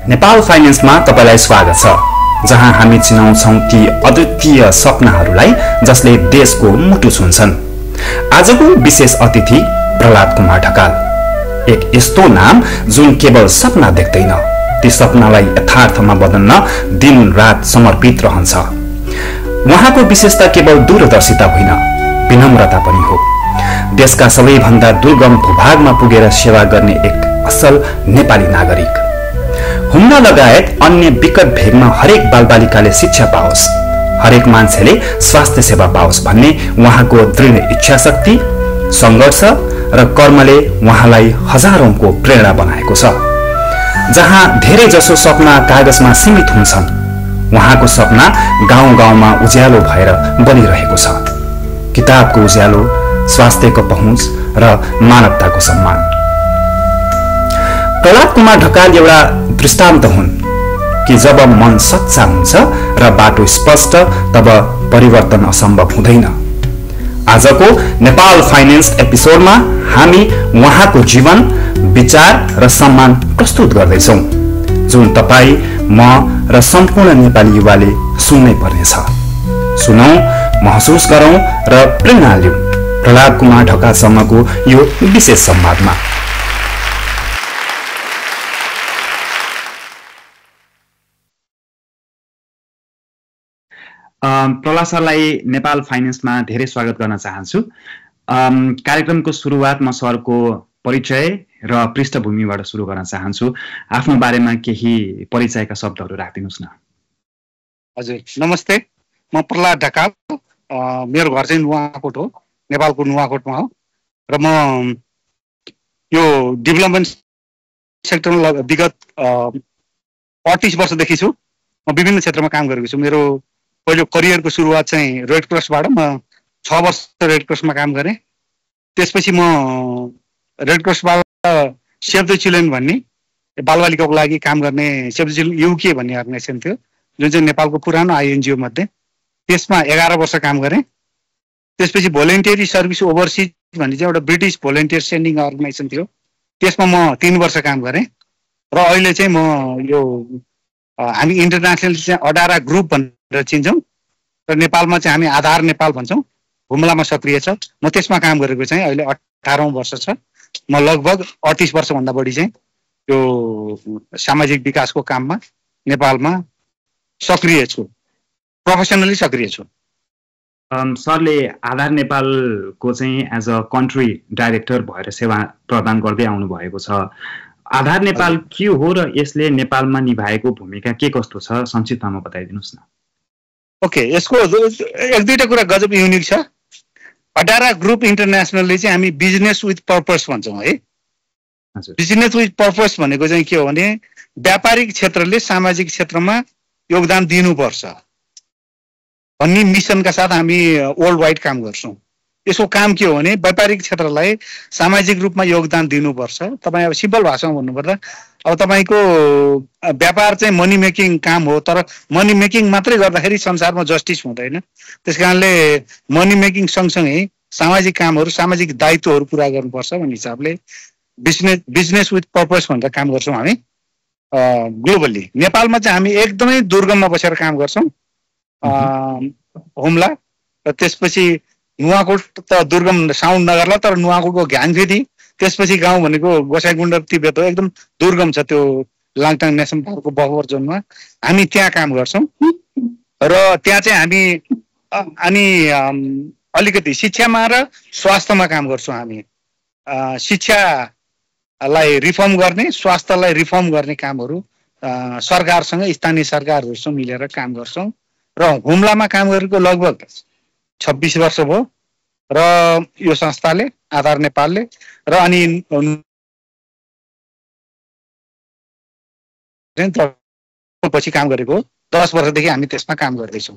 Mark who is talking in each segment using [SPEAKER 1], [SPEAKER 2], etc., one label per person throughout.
[SPEAKER 1] नेपाल फाइनेन्समा तपाईलाई स्वागत छ, जहाँ हामी चिनाउँछौं ती अद्वितीय सपनाहरूलाई जसले देशको मुटु छुन्छन्। आजको विशेष अतिथि प्रहलाद कुमार ढकाल, एक यस्तो नाम जुन केवल सपना देख्दैन, ती सपनालाई यथार्थमा बदल्न दिन रात समर्पित रहन्छ। उहाँको विशेषता केवल दूरदर्शिता होइन, विनम्रता पनि हो। देशका सबैभन्दा दुर्गम भूभागमा पुगेर सेवा गर्ने एक असल नेपाली नागरिक। हुम्ला लगायत अन्य विकट भेगमा हरेक बालबालिकाले शिक्षा पाओस्, हरेक मान्छेले स्वास्थ्य सेवा पाओस् भन्ने उहाँको दृढ इच्छा शक्ति, संघर्ष र कर्मले उहाँलाई हजारौंको प्रेरणा बनाएको छ। जहाँ धेरै जसो सपना कागजमा सीमित हुन्छन्, उहाँको सपना गाउँ गाउँमा उज्यालो भएर बनिरहेको छ। किताबको उज्यालो, स्वास्थ्यको पहुँच र मानवताको सम्मान। प्रहलाद कुमार ढकाल एउटा दृष्टान्त हुन् कि जब मन सच्चा हुन्छ र बाटो स्पष्ट, तब परिवर्तन असम्भव हुँदैन। आजको नेपाल फाइनेन्स एपिसोडमा हामी उहाँको जीवन, विचार र सम्मान प्रस्तुत गर्दैछौँ, जुन तपाईँ, म र सम्पूर्ण नेपाली युवाले सुन्नै पर्नेछ। सुनौं, महसुस गरौं र प्रेरणा लिऊं प्रहलाद कुमार ढकालसँगको यो विशेष संवादमा। प्रहलाद सरलाई नेपाल फाइनेन्समा धेरै स्वागत गर्न चाहन्छु। कार्यक्रमको सुरुवात म सरको परिचय र पृष्ठभूमिबाट सुरु गर्न चाहन्छु। आफ्नो बारेमा केही परिचयका शब्दहरू राखिदिनुहोस् न।
[SPEAKER 2] हजुर, नमस्ते। म प्रहलाद ढकाल, मेरो घर चाहिँ नुवाकोट हो, नेपालको नुवाकोटमा हो र म यो डेभलपमेन्ट सेक्टरमा विगत 38 वर्षदेखि छु। म विभिन्न क्षेत्रमा काम गरेको छु। मेरो पहिलो करियरको सुरुवात चाहिँ रेड क्रसबाट, म 6 वर्ष रेड क्रसमा काम गरेँ। त्यसपछि म रेड क्रसबाट सेभ द चिल्ड्रेन भन्ने बालबालिकाको लागि काम गर्ने सेभ द चिल्ड्रेन युके भन्ने अर्गनाइजेसन थियो, जुन चाहिँ नेपालको पुरानो आइएनजिओ मध्ये, त्यसमा 11 वर्ष काम गरेँ। त्यसपछि भोलिन्टियरी सर्भिस ओभरसिज भन्ने चाहिँ एउटा ब्रिटिस भोलिन्टियर सेन्डिङ अर्गनाइजेसन थियो, त्यसमा म 3 वर्ष काम गरेँ। र अहिले चाहिँ म यो हामी इन्टरनेसनल चाहिँ अडारा ग्रुप भनेर चिन्छौँ र नेपालमा चाहिँ हामी आधार नेपाल भन्छौँ, हुम्लामा सक्रिय छ। म त्यसमा काम गरेको चाहिँ अहिले 18औं वर्ष छ। म लगभग 38 वर्षभन्दा बढी चाहिँ यो सामाजिक विकासको काममा नेपालमा सक्रिय छु, प्रोफेसनली सक्रिय छु।
[SPEAKER 1] सरले आधार नेपालको चाहिँ एज अ कन्ट्री डाइरेक्टर भएर सेवा प्रदान गर्दै आउनु भएको छ। आधार नेपाल के हो र यसले नेपालमा निभाएको भूमिका के कस्तो छ, संक्षिप्तमा बताइदिनुहोस् न।
[SPEAKER 2] ओके, यसको एक दुईटा कुरा गजब युनिक छ। अडारा ग्रुप इन्टरनेसनलले चाहिँ हामी बिजनेस विथ पर्पस भन्छौँ है। बिजनेस विथ पर्पस भनेको चाहिँ के हो भने व्यापारिक क्षेत्रले सामाजिक क्षेत्रमा योगदान दिनुपर्छ भन्ने मिसनका साथ हामी वर्ल्ड वाइड काम गर्छौँ। यसको काम के हो भने व्यापारिक क्षेत्रलाई सामाजिक रूपमा योगदान दिनुपर्छ। तपाईँ अब सिम्पल भाषामा भन्नुपर्दा, अब तपाईँको व्यापार चाहिँ मनी मेकिङ काम हो, तर मनी मेकिङ मात्रै गर्दाखेरि संसारमा जस्टिस हुँदैन। त्यस कारणले मनी मेकिङ सँगसँगै सामाजिक कामहरू, सामाजिक दायित्वहरू पुरा गर्नुपर्छ भन्ने हिसाबले बिजनेस विथ पर्पस भनेर काम गर्छौँ हामी ग्लोबल्ली। नेपालमा चाहिँ हामी एकदमै दुर्गममा बसेर काम गर्छौँ, हुम्ला, र त्यसपछि नुवाकोट त दुर्गम साउन्ड नगर्ला, तर नुवाकोटको घ्याङफेदी, त्यसपछि गाउँ भनेको गोसाइँकुण्ड तिब्बत हो, एकदम दुर्गम छ त्यो लाङटाङ नेसनल पार्कको बफर जोनमा। हामी त्यहाँ काम गर्छौँ र त्यहाँ चाहिँ हामी अलिकति शिक्षामा र स्वास्थ्यमा काम गर्छौँ। हामी शिक्षालाई रिफर्म गर्ने, स्वास्थ्यलाई रिफर्म गर्ने कामहरू सरकारसँग, स्थानीय सरकारहरूसँग मिलेर काम गर्छौँ। र हुम्लामा काम गरेको लगभग 26 वर्ष भयो र यो संस्थाले, आधार नेपालले, र अनि पछि काम गरेको 10 वर्षदेखि हामी त्यसमा काम गर्दैछौँ।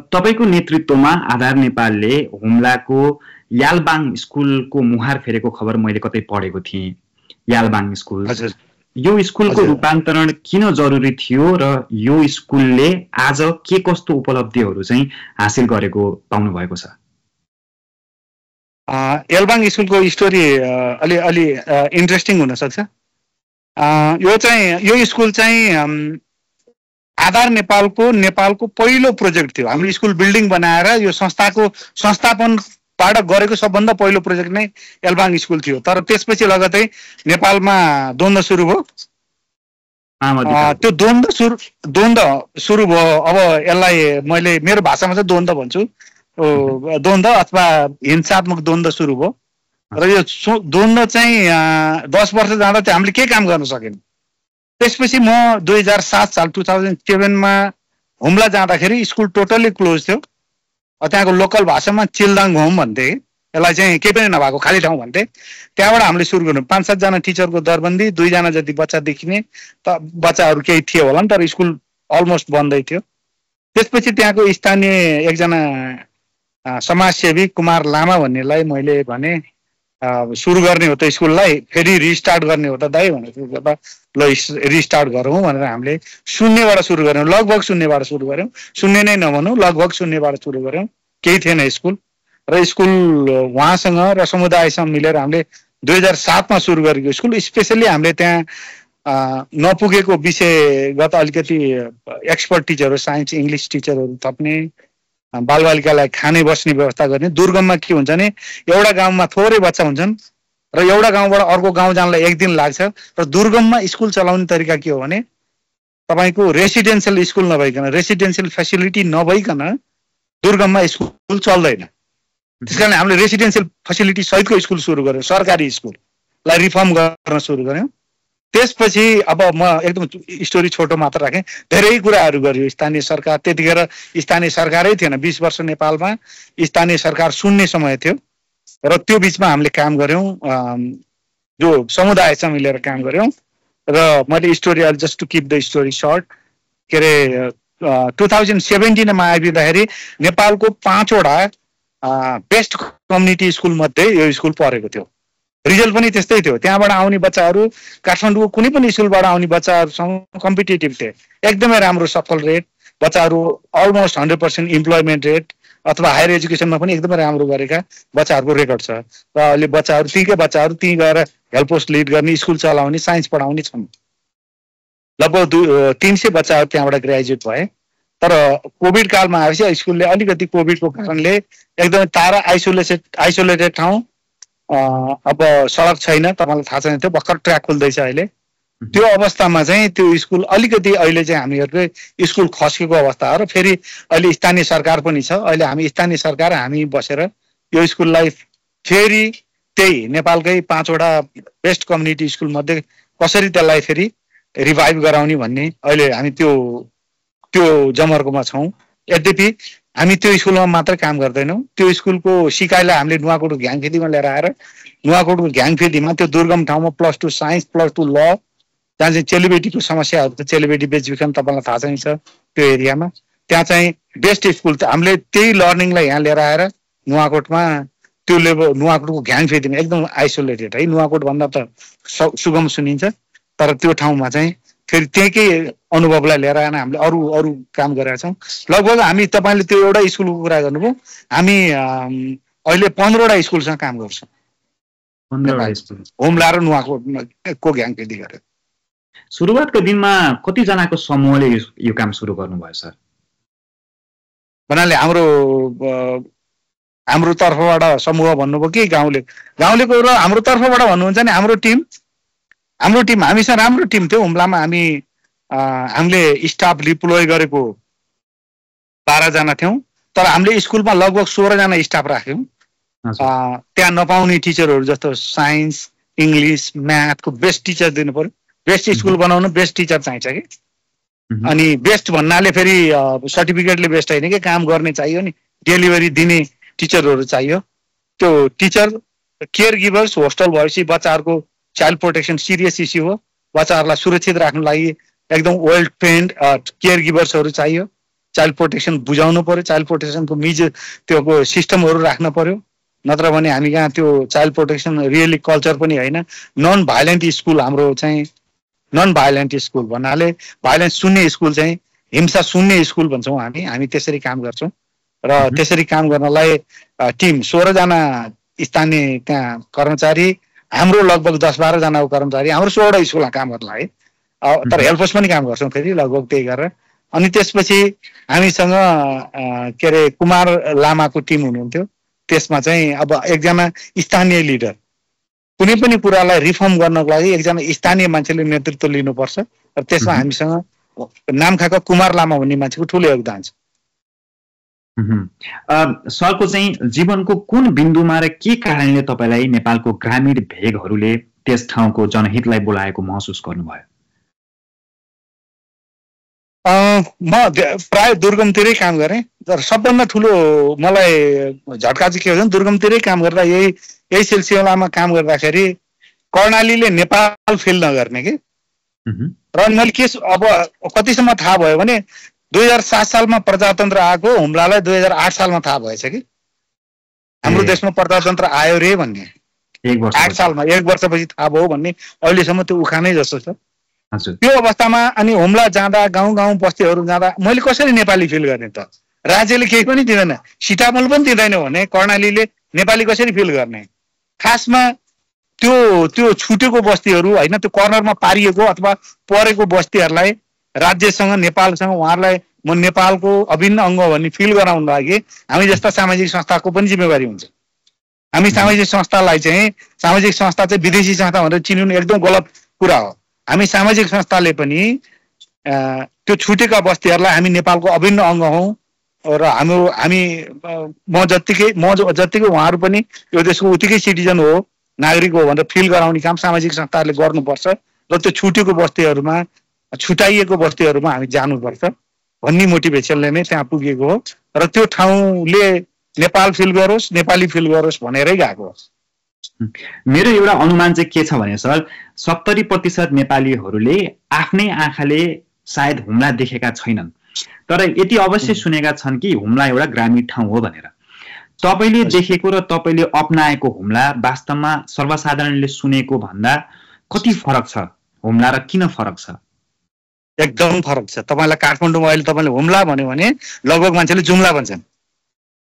[SPEAKER 1] तपाईको नेतृत्वमा आधार नेपालले हुम्लाको यालबाङ स्कुलको मुहार फेरेको खबर मैले कतै पढेको थिएँ। यालबाङ स्कुल, यो स्कुलको रूपान्तरण किन जरुरी थियो र यो स्कुलले आज के कस्तो उपलब्धिहरू चाहिँ हासिल गरेको पाउनु भएको छ?
[SPEAKER 2] यालबाङ स्कुलको स्टोरी अलि इन्ट्रेस्टिङ हुन सक्छ। यो चाहिँ यो स्कुल चाहिँ आधार नेपालको पहिलो प्रोजेक्ट थियो। हामीले स्कुल बिल्डिङ बनाएर यो संस्थापनबाट गरेको सबभन्दा पहिलो प्रोजेक्ट नै एल्बाङ स्कुल थियो। तर त्यसपछि लगतै नेपालमा द्वन्द्व सुरु भयो। त्यो द्वन्द्व सुरु भयो। अब यसलाई मैले मेरो भाषामा चाहिँ द्वन्द्व भन्छु, द्वन्द्व अथवा हिंसात्मक द्वन्द्व सुरु भयो र यो द्वन्द्व चाहिँ 10 वर्ष जाँदा चाहिँ हामीले के काम गर्न सकेन। त्यसपछि म 2007 साल 2007 मा हुम्ला जाँदाखेरि स्कुल टोटल्ली क्लोज थियो। त्यहाँको लोकल भाषामा चिल्दाङ होम भन्थे, यसलाई चाहिँ केही पनि नभएको खाली ठाउँ भन्थे। त्यहाँबाट हामीले सुरु गर्नु 5-7 जना टिचरको दरबन्दी, 2 जना जति बच्चा देखिने, त बच्चाहरू केही थियो होला नि, तर स्कुल अलमोस्ट बन्दै थियो। त्यसपछि त्यहाँको स्थानीय एकजना समाजसेवी कुमार लामा भन्नेलाई मैले भने सुरु गर्ने हो त स्कुललाई, फेरि रिस्टार्ट गर्ने हो त दाइ भनेर ल रिस्टार्ट गरौँ भनेर हामीले शून्यबाट सुरु गऱ्यौँ। लगभग शून्यबाट सुरु गऱ्यौँ, शून्य नै नभनौँ, लगभग शून्यबाट सुरु गऱ्यौँ। केही थिएन स्कुल र स्कुल उहाँसँग र समुदायसँग मिलेर हामीले 2007 मा सुरु गरेको स्कुल। स्पेसल्ली हामीले त्यहाँ नपुगेको विषयगत अलिकति एक्सपर्ट टिचरहरू, साइन्स इङ्ग्लिस टिचरहरू थप्ने, बालबालिकालाई खाने बस्ने व्यवस्था गर्ने। दुर्गममा के हुन्छ भने एउटा गाउँमा थोरै बच्चा हुन्छन् र एउटा गाउँबाट अर्को गाउँ जानलाई 1 दिन लाग्छ। र दुर्गममा स्कुल चलाउने तरिका के हो भने तपाईँको रेसिडेन्सियल स्कुल नभइकन, रेसिडेन्सियल फेसिलिटी नभइकन दुर्गममा स्कुल चल्दैन। त्यसकारण हामीले रेसिडेन्सियल फेसिलिटी सहितको स्कुल सुरु गर्यौँ, सरकारी स्कुललाई रिफर्म गर्न सुरु गर्यौँ। त्यसपछि अब म एकदम स्टोरी छोटो मात्र राखेँ, धेरै कुराहरू गर्यो स्थानीय सरकार। त्यतिखेर स्थानीय सरकारै थिएन, 20 वर्ष नेपालमा स्थानीय सरकार सुन्ने समय थियो र त्यो बिचमा हामीले काम गर्यौँ, जो समुदायसँग मिलेर काम गर्यौँ। र मैले story just to keep the story short, के अरे 2017 मा आइपुग्दाखेरि नेपालको 5 वटा बेस्ट कम्युनिटी स्कुल मध्ये यो स्कुल परेको थियो। रिजल्ट पनि त्यस्तै थियो। त्यहाँबाट आउने बच्चाहरू काठमाडौँको कुनै पनि स्कुलबाट आउने बच्चाहरूसँग कम्पिटेटिभ थिए। एकदमै राम्रो सफल रेट, बच्चाहरू अलमोस्ट 100% इम्प्लोइमेन्ट रेट अथवा हायर एजुकेसनमा पनि एकदमै राम्रो गरेका बच्चाहरूको रेकर्ड छ। र अहिले बच्चाहरू त्यहीँ गएर हेल्प पोस्ट लिड गर्ने, स्कुल चलाउने, साइन्स पढाउने छन्। लगभग 300 बच्चाहरू त्यहाँबाट ग्रेजुएट भए। तर कोभिड कालमा आएपछि स्कुलले अलिकति कोभिडको कारणले एकदमै टाढा आइसोलेटेड ठाउँ, अब सडक छैन, तपाईँलाई थाहा छैन, त्यो भर्खर ट्र्याक खुल्दैछ अहिले। त्यो अवस्थामा चाहिँ त्यो स्कुल अलिकति अहिले चाहिँ हामीहरूको स्कुल खस्केको अवस्था हो। र फेरि अहिले स्थानीय सरकार पनि छ। अहिले हामी स्थानीय सरकार हामी बसेर यो स्कुललाई फेरि त्यही नेपालकै 5 वटा बेस्ट कम्युनिटी स्कुल मध्ये कसरी त्यसलाई फेरि रिभाइभ गराउने भन्ने अहिले हामी त्यो जमर्कोमा छौँ। यद्यपि हामी त्यो स्कुलमा मात्र काम गर्दैनौँ। त्यो स्कुलको सिकाइलाई हामीले नुवाकोटको घ्याङफेदीमा लिएर आएर नुवाकोटको घ्याङफेदीमा त्यो दुर्गम ठाउँमा +2 साइन्स +2 ल, त्यहाँ चाहिँ चेलीबेटीको समस्याहरू त चेलीबेटी बेचबिखन तपाईँलाई थाहा छैन त्यो एरियामा। त्यहाँ चाहिँ बेस्ट स्कुल हामीले त्यही लर्निङलाई यहाँ लिएर आएर नुवाकोटमा त्यो लेभल, नुवाकोटको घ्याङफेदीमा एकदम आइसोलेटेड है, नुवाकोट भन्दा त सुगम सुनिन्छ, तर त्यो ठाउँमा चाहिँ फेरि त्यहीकै अनुभवलाई लिएर आएर हामीले अरू काम गरेका छौँ। लगभग हामी, तपाईँले त्यो एउटा स्कुलको कुरा गर्नुभयो, हामी अहिले 15 वटा स्कुलसँग काम गर्छौँ।
[SPEAKER 1] 15 स्कुल
[SPEAKER 2] हुम्ला र नुवाकोटको घ्याङफेदी गरेर।
[SPEAKER 1] सुरुवातको दिनमा कतिजनाको समूहले यो काम सुरु गर्नुभयो सर?
[SPEAKER 2] भन्नाले हाम्रो तर्फबाट समूह भन्नुभयो कि गाउँलेको र हाम्रो तर्फबाट भन्नुहुन्छ नि हाम्रो टिम हामीसँग राम्रो टिम थियो। हुम्लामा हामीले स्टाफ डिप्लोय गरेको 12 जना थियौँ, तर हामीले स्कुलमा लगभग 16 जना स्टाफ राख्यौँ। त्यहाँ नपाउने टिचरहरू जस्तो साइन्स इङ्ग्लिस म्याथको बेस्ट टिचर दिनु पर्यो। बेस्ट स्कुल बनाउनु बेस्ट टिचर चाहिन्छ कि। अनि बेस्ट भन्नाले फेरि सर्टिफिकेटले बेस्ट होइन कि, काम गर्ने चाहियो नि, डेलिभरी दिने टिचरहरू चाहियो। त्यो टिचर केयर गिभर्स, होस्टल भएपछि बच्चाहरूको चाइल्ड प्रोटेक्सन सिरियस इस्यु हो। बच्चाहरूलाई सुरक्षित राख्नु लागि एकदम वेल ट्रेन्ड केयर गिभर्सहरू चाहियो। चाइल्ड प्रोटेक्सन बुझाउनु पर्यो, चाइल्ड प्रोटेक्सनको त्यो सिस्टमहरू राख्न पर्यो। नत्र भने हामी कहाँ त्यो चाइल्ड प्रोटेक्सन रियली कल्चर पनि होइन। नन भाइलेन्ट स्कुल हाम्रो चाहिँ, नन भाइलेन्ट स्कुल भन्नाले भाइलेन्स सुन्ने स्कुल चाहिँ हिंसा सुन्ने स्कुल भन्छौँ हामी त्यसरी काम गर्छौँ। र त्यसरी काम गर्नलाई टिम 16 जना स्थानीय त्यहाँ कर्मचारी हाम्रो लगभग 10-12 जनाको कर्मचारी हाम्रो 16 स्कुलमा काम गर्ला है। तर हेल्पर्स पनि काम गर्छौँ फेरि लगभग त्यही गरेर। अनि त्यसपछि हामीसँग के अरे कुमार लामाको टिम हुनुहुन्थ्यो। त्यसमा चाहिँ अब एकजना स्थानीय लिडर, कुनै पनि कुरालाई रिफर्म गर्नको लागि एकजना स्थानीय मान्छेले नेतृत्व लिनुपर्छ र त्यसमा हामीसँग नामखाका कुमार लामा भन्ने मान्छेको ठुलो योगदान छ।
[SPEAKER 1] सरको चाहिँ जीवनको कुन बिन्दुमा र के कारणले तपाईँलाई नेपालको ग्रामीण भेगहरूले त्यस ठाउँको जनहितलाई बोलाएको महसुस गर्नुभयो?
[SPEAKER 2] म प्राय दुर्गमतिरै काम गरेँ, तर सबभन्दा ठुलो मलाई झट्का चाहिँ के हो भने दुर्गमतिरै काम गर्दा यही सिलसिलामा काम गर्दाखेरि कर्णालीले नेपाल फेल नगर्ने कि। र मैले के अब कतिसम्म थाहा भयो भने 2007 सालमा प्रजातन्त्र आएको, हुम्लालाई 2008 सालमा थाहा भएछ कि हाम्रो देशमा प्रजातन्त्र आयो रे भन्ने। 8 सालमा 1 वर्षपछि थाहा भयो भन्ने अहिलेसम्म त्यो उखानै जस्तो छ। त्यो अवस्थामा अनि हुम्ला जाँदा गाउँ गाउँ बस्तीहरू जाँदा मैले कसरी नेपाली फिल गर्ने त? राज्यले केही पनि दिँदैन, सिटामल पनि दिँदैन भने कर्णालीले नेपाली कसरी फिल गर्ने? खासमा त्यो छुटेको बस्तीहरू होइन, त्यो कर्नरमा पारिएको अथवा परेको बस्तीहरूलाई राज्यसँग नेपालसँग उहाँहरूलाई म नेपालको अभिन्न अङ्ग भन्ने फिल गराउनु लागि हामी जस्ता सामाजिक संस्थाको पनि जिम्मेवारी हुन्छ। हामी सामाजिक संस्थालाई चाहिँ सामाजिक संस्था चाहिँ विदेशी संस्था भनेर चिनिनु एकदम गलत कुरा हो। हामी सामाजिक संस्थाले पनि त्यो छुटेका बस्तीहरूलाई हामी नेपालको अभिन्न अङ्ग हौँ र म जत्तिकै उहाँहरू पनि यो देशको उत्तिकै सिटिजन हो, नागरिक हो भनेर फिल गराउने काम सामाजिक संस्थाहरूले गर्नुपर्छ र त्यो छुटेको बस्तीहरूमा छुटाइएको बस्तीहरूमा हामी जानुपर्छ भन्ने मोटिभेसनले नै त्यहाँ पुगेको हो र त्यो ठाउँले नेपाल फिल गरोस्, नेपाली फिल गरोस् भनेरै गएको हो।
[SPEAKER 1] मेरो एउटा अनुमान चाहिँ के छ भने सर, 70% नेपालीहरूले आफ्नै आँखाले सायद हुम्ला देखेका छैनन्, तर यति अवश्य सुनेका छन् कि हुम्ला एउटा ग्रामीण ठाउँ हो भनेर। तपाईँले देखेको र तपाईँले अपनाएको हुम्ला वास्तवमा सर्वसाधारणले सुनेको भन्दा कति फरक छ? हुम्ला र किन फरक छ?
[SPEAKER 2] एकदम फरक छ। तपाईँलाई काठमाडौँमा अहिले तपाईँले हुम्ला भन्यो भने लगभग मान्छेले जुम्ला भन्छन्।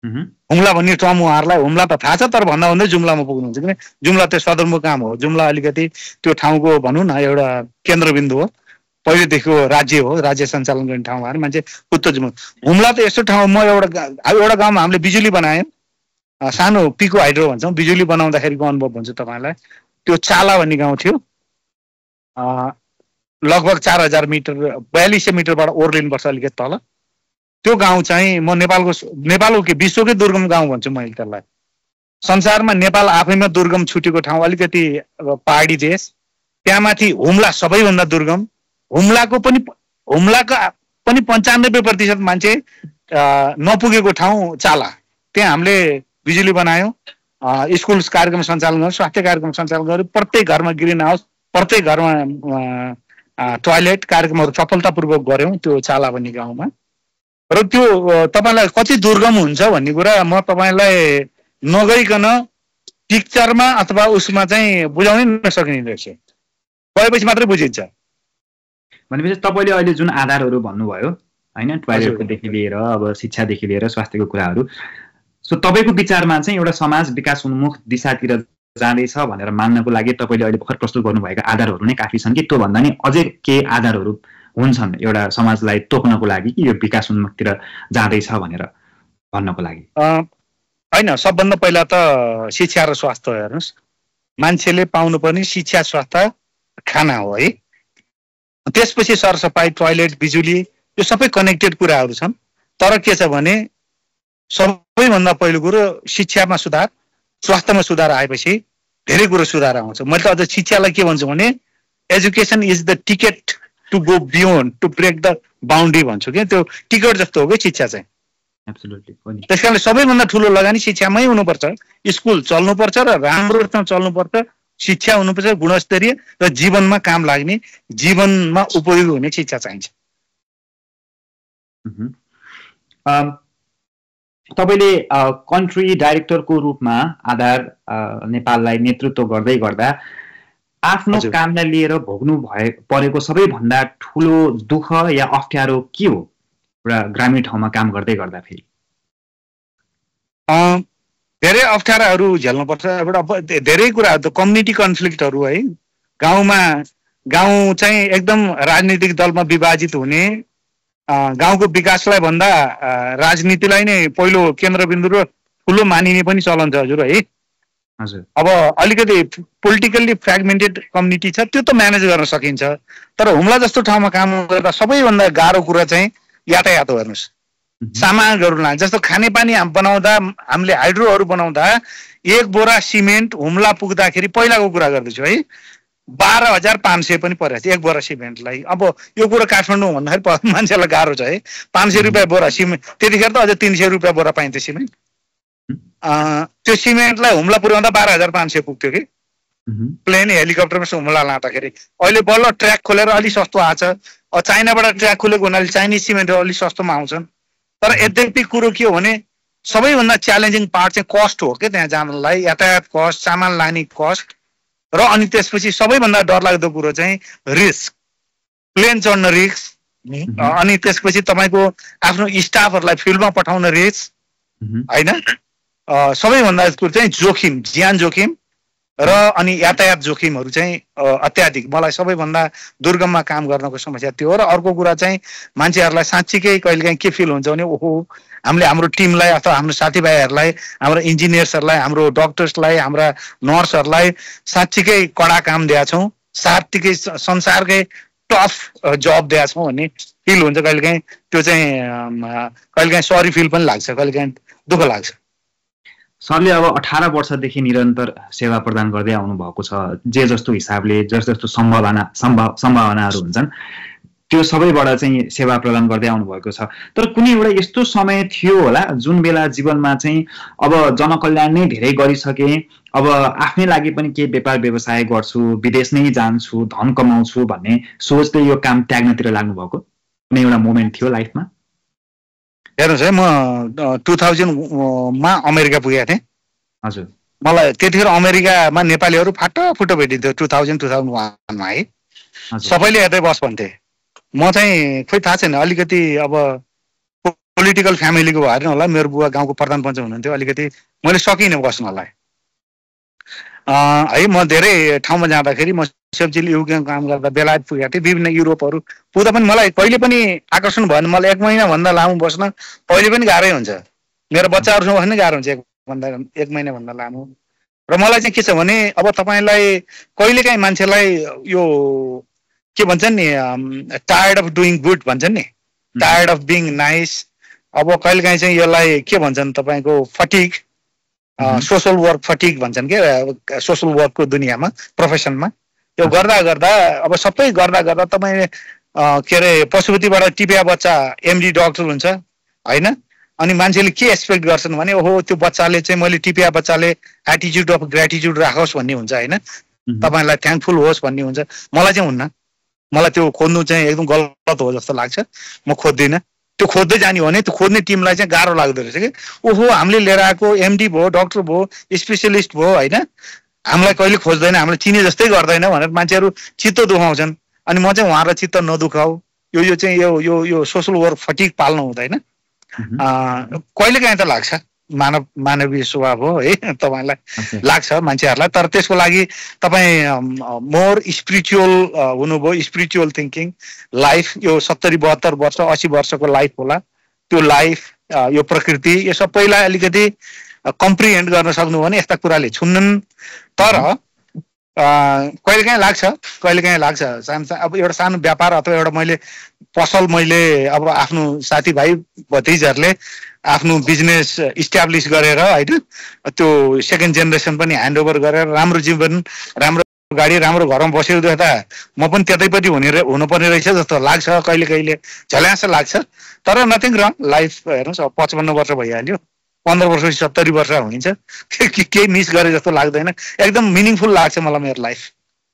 [SPEAKER 2] हुम्ला भन्ने टर्म उहाँहरूलाई हुम्ला त थाहा छ, तर भन्दा भन्दै जुम्लामा पुग्नुहुन्छ किन जुम्ला त्यो सदरमुकाम हो। जुम्ला अलिकति त्यो ठाउँको भनौँ न एउटा केन्द्रबिन्दु हो, पहिलेदेखिको राज्य हो, राज्य सञ्चालन गर्ने ठाउँ भएर मान्छे उत्तर जुम्ला। हुम्ला त यस्तो ठाउँ, म एउटा गाउँमा हामीले बिजुली बनायौँ, सानो पिको हाइड्रो भन्छौँ, बिजुली बनाउँदाखेरिको अनुभव भन्छु तपाईँलाई। त्यो चाला भन्ने गाउँ थियो, लगभग 4000 मिटर 4200 मिटरबाट ओर्लिनुपर्छ अलिकति तल। त्यो गाउँ चाहिँ म नेपालको के विश्वकै दुर्गम गाउँ भन्छु मैले त्यसलाई। संसारमा नेपाल आफैमा दुर्गम छुटेको ठाउँ, अलिकति पहाडी देश, त्यहाँमाथि हुम्ला सबैभन्दा दुर्गम। हुम्लाको पनि 95% मान्छे नपुगेको ठाउँ चाला। त्यहाँ हामीले बिजुली बनायौँ, स्कुल कार्यक्रम सञ्चालन गऱ्यौँ, स्वास्थ्य कार्यक्रम सञ्चालन गऱ्यौँ, प्रत्येक घरमा ग्रिन हाउस, प्रत्येक घरमा टोयलेट कार्यक्रमहरू सफलतापूर्वक गऱ्यौँ त्यो चाला भन्ने गाउँमा। र त्यो तपाईँलाई कति दुर्गम हुन्छ भन्ने कुरा म तपाईँलाई नगइकन पिक्चरमा अथवा उसमा चाहिँ बुझाउनै नसकिने रहेछ, गएपछि मात्रै बुझिन्छ।
[SPEAKER 1] भनेपछि तपाईँले अहिले जुन आधारहरू भन्नुभयो होइन, टोयलेटदेखि लिएर अब शिक्षादेखि लिएर स्वास्थ्यको कुराहरू, सो तपाईँको विचारमा चाहिँ एउटा समाज विकास उन्मुख दिशातिर जाँदैछ भनेर मान्नको लागि तपाईँले अहिले भर्खर प्रस्तुत गर्नुभएका आधारहरू नै काफी छन् कि त्योभन्दा नि अझै केही आधारहरू हुन्छन् एउटा समाजलाई तोक्नको लागि कि यो विकास उन्मुखतिर जाँदैछ भनेर भन्नको लागि?
[SPEAKER 2] होइन, सबभन्दा पहिला त शिक्षा र स्वास्थ्य हेर्नुहोस्, मान्छेले पाउनुपर्ने शिक्षा, स्वास्थ्य, खाना हो है। त्यसपछि सरसफाइ, टोयलेट, बिजुली, यो सबै कनेक्टेड कुराहरू छन्। तर के छ भने सबैभन्दा पहिलो कुरो शिक्षामा सुधार, स्वास्थ्यमा सुधार आएपछि धेरै कुरो सुधार आउँछ। मैले त अझ शिक्षालाई के भन्छु भने education is the ticket to go beyond, to break the boundary भन्छु कि त्यो टिकट जस्तो हो कि शिक्षा चाहिँ। त्यस कारणले सबैभन्दा ठुलो लगानी शिक्षामै हुनुपर्छ। स्कुल चल्नुपर्छ र राम्रोसँग चल्नुपर्छ, शिक्षा हुनुपर्छ गुणस्तरीय र जीवनमा काम लाग्ने, जीवनमा उपयोगी हुने शिक्षा चाहिन्छ।
[SPEAKER 1] तपाईँले कन्ट्री डाइरेक्टरको रूपमा आधार नेपाललाई नेतृत्व गर्दै गर्दा आफ्नो कामलाई लिएर भोग्नु परेको सबैभन्दा ठुलो दुःख या अप्ठ्यारो के हो एउटा ग्रामीण ठाउँमा काम गर्दै गर्दा? फेरि
[SPEAKER 2] धेरै अप्ठ्याराहरू झेल्नुपर्छ। एउटा धेरै कुराहरू, कम्युनिटी कन्फ्लिक्टहरू है, गाउँमा गाउँ चाहिँ एकदम राजनीतिक दलमा विभाजित हुने, गाउँको विकासलाई भन्दा राजनीतिलाई नै पहिलो केन्द्रबिन्दु र ठुलो मानिने पनि चलन छ हजुर है। अब अलिकति पोलिटिकल्ली फ्रेगमेन्टेड कम्युनिटी छ, त्यो त म्यानेज गर्न सकिन्छ। तर हुम्ला जस्तो ठाउँमा काम गर्दा सबैभन्दा गाह्रो कुरा चाहिँ यातायात हो। हेर्नुहोस्, सामानहरू लान्छ, जस्तो खानेपानी बनाउँदा हामीले हाइड्रोहरू बनाउँदा 1 बोरा सिमेन्ट हुम्ला पुग्दाखेरि, पहिलाको कुरा गर्दैछु है, 12,500 पनि परेको थियो 1 बोरा सिमेन्टलाई। अब यो कुरो काठमाडौँ भन्दाखेरि मान्छेलाई गाह्रो छ है। 500 रुपियाँ बोरा सिमेन्ट, त्यतिखेर त अझै 300 रुपियाँ बोरा पाइन्थ्यो सिमेन्ट। त्यो सिमेन्टलाई हुम्ला पुर्याउँदा 12,500 पुग्थ्यो कि प्लेन हेलिकप्टरमा हुम्ला लाँदाखेरि। अहिले बल्ल ट्र्याक खोलेर अलिक सस्तो आछ। चाइनाबाट ट्र्याक खोलेको हुनाले चाइनिज सिमेन्टहरू अलिक सस्तोमा आउँछन्। तर यद्यपि कुरो के हो भने सबैभन्दा च्यालेन्जिङ पार्ट चाहिँ कस्ट हो क्या, त्यहाँ जानलाई यातायात कस्ट, सामान लाने कस्ट, र अनि त्यसपछि सबैभन्दा डरलाग्दो कुरो चाहिँ रिस्क, प्लेन चढ्न रिस्क, अनि त्यसपछि तपाईँको आफ्नो स्टाफहरूलाई फिल्डमा पठाउन रिस्क होइन। सबैभन्दा कुरो चाहिँ जोखिम, ज्यान जोखिम र अनि यातायात जोखिमहरू चाहिँ अत्याधिक। मलाई सबैभन्दा दुर्गममा काम गर्नको समस्या त्यो हो। र अर्को कुरा चाहिँ मान्छेहरूलाई साँच्चीकै कहिलेकाहीँ के फिल हुन्छ भने ओहो, हामीले हाम्रो टिमलाई अथवा हाम्रो साथीभाइहरूलाई, हाम्रो इन्जिनियर्सहरूलाई, हाम्रो डक्टर्सलाई, हाम्रा नर्सहरूलाई साँच्चीकै कडा काम दिएका छौँ, साँच्चीकै संसारकै टफ जब दिएका छौँ भन्ने फिल हुन्छ कहिलेकाहीँ। त्यो चाहिँ कहिलेकाहीँ सरी फिल पनि लाग्छ, कहिलेकाहीँ दुःख लाग्छ।
[SPEAKER 3] सरले अब 18 वर्षदेखि निरन्तर सेवा प्रदान गर्दै आउनु भएको छ। जे जस्तो हिसाबले जस्तो सम्भावनाहरू हुन्छन् त्यो सबैबाट चाहिँ सेवा प्रदान गर्दै आउनु भएको छ। तर कुनै एउटा यस्तो समय थियो होला जुन बेला जीवनमा चाहिँ अब जनकल्याण नै धेरै गरिसके, अब आफ्नै लागि पनि केही व्यापार व्यवसाय गर्छु, विदेश नै जान्छु, धन कमाउँछु भन्ने सोचले यो काम त्याग्नतिर लाग्नु भएको कुनै एउटा मोमेन्ट थियो लाइफमा?
[SPEAKER 2] हेर्नुहोस् है, म 2000 अमेरिका पुगेको थिएँ।
[SPEAKER 3] हजुर,
[SPEAKER 2] मलाई त्यतिखेर अमेरिकामा नेपालीहरू फाटो भेटिन्थ्यो 2001 है। सबैले यतै बस भन्थे। म चाहिँ खोइ थाहा छैन, अलिकति अब पोलिटिकल फ्यामिलीको भएर होला, मेरो बुवा गाउँको प्रधान पञ्च हुनुहुन्थ्यो, अलिकति मैले सकिनँ बस्नलाई है। म धेरै ठाउँमा जाँदाखेरि म सेफ्टीले युकेमा काम गर्दा बेलायत पुगेको थिएँ, विभिन्न युरोपहरू पुग्दा पनि मलाई कहिले पनि आकर्षण भएन। मलाई 1 महिनाभन्दा लामो बस्न पहिले पनि गाह्रै हुन्छ, मेरो बच्चाहरूसँग बस्न गाह्रो हुन्छ 1 महिनाभन्दा लामो। र मलाई चाहिँ के छ भने अब तपाईँलाई कहिलेकाहीँ मान्छेलाई यो के भन्छन् नि, टायर्ड अफ डुइङ गुड भन्छन् नि, टायर्ड अफ बिङ नाइस। अब कहिलेकाहीँ चाहिँ यसलाई के भन्छन् तपाईँको फटिग, सोसल वर्क फटिग भन्छन् के, सोसल वर्कको दुनियाँमा, प्रोफेसनमा। यो गर्दा गर्दा अब सबै गर्दा गर्दा तपाईँ के अरे पशुपतिबाट टिपिया बच्चा एमडी डक्टर हुन्छ होइन। अनि मान्छेले के एक्सपेक्ट गर्छन् भने ओहो त्यो बच्चाले चाहिँ, मैले टिपिया बच्चाले एटिच्युड अफ ग्रेटिच्युड राखोस् भन्ने हुन्छ होइन, तपाईँलाई थ्याङ्कफुल होस् भन्ने हुन्छ। मलाई चाहिँ हुन्न, मलाई त्यो खोज्नु चाहिँ एकदम गलत हो जस्तो लाग्छ, म खोज्दिनँ। त्यो खोज्दै जाने हो भने त्यो खोज्ने टिमलाई चाहिँ गाह्रो लाग्दो रहेछ कि ओहो हामीले लिएर आएको एमडी भयो, डक्टर भयो, स्पेसलिस्ट भयो होइन, हामीलाई कहिले खोज्दैन, हामीलाई चिने जस्तै गर्दैन भनेर मान्छेहरू चित्त दुखाउँछन्। अनि म चाहिँ उहाँलाई चित्त नदुखाऊ, यो चाहिँ यो सोसल वर्क फटिग पाल्नु हुँदैन। कहिलेकाहीँ त लाग्छ, मानवीय स्वभाव हो है, तपाईँलाई लाग्छ मान्छेहरूलाई। तर त्यसको लागि तपाईँ मोर स्पिरिचुअल हुनुभयो, स्पिरिचुअल थिङ्किङ लाइफ, यो 70-72 वर्ष 80 वर्षको लाइफ होला, त्यो लाइफ, यो प्रकृति, यो सबैलाई अलिकति कम्प्रिहेन्ड गर्न सक्नु भने यस्ता कुराले छुन्नन्। तर कहिलेकाहीँ लाग्छ अब एउटा सानो व्यापार अथवा एउटा मैले पसल, मैले अब आफ्नो साथीभाइ भतिजहरूले आफ्नो बिजनेस इस्ट्याब्लिस गरेर होइन, त्यो सेकेन्ड जेनेरेसन पनि ह्यान्डओभर गरेर राम्रो जीवन, राम्रो गाडी, राम्रो घरमा बसेर देख्दा म पनि त्यतैपट्टि हुनुपर्ने रहेछ जस्तो लाग्छ, कहिले कहिले झल्यास लाग्छ। तर नथिङ रङ, लाइफ हेर्नुहोस् अब 55 वर्ष भइहाल्यो, 15 वर्ष 70 वर्ष हुन्छ, केही मिस गरे जस्तो लाग्दैन, एकदम मिनिङफुल लाग्छ मलाई मेरो life.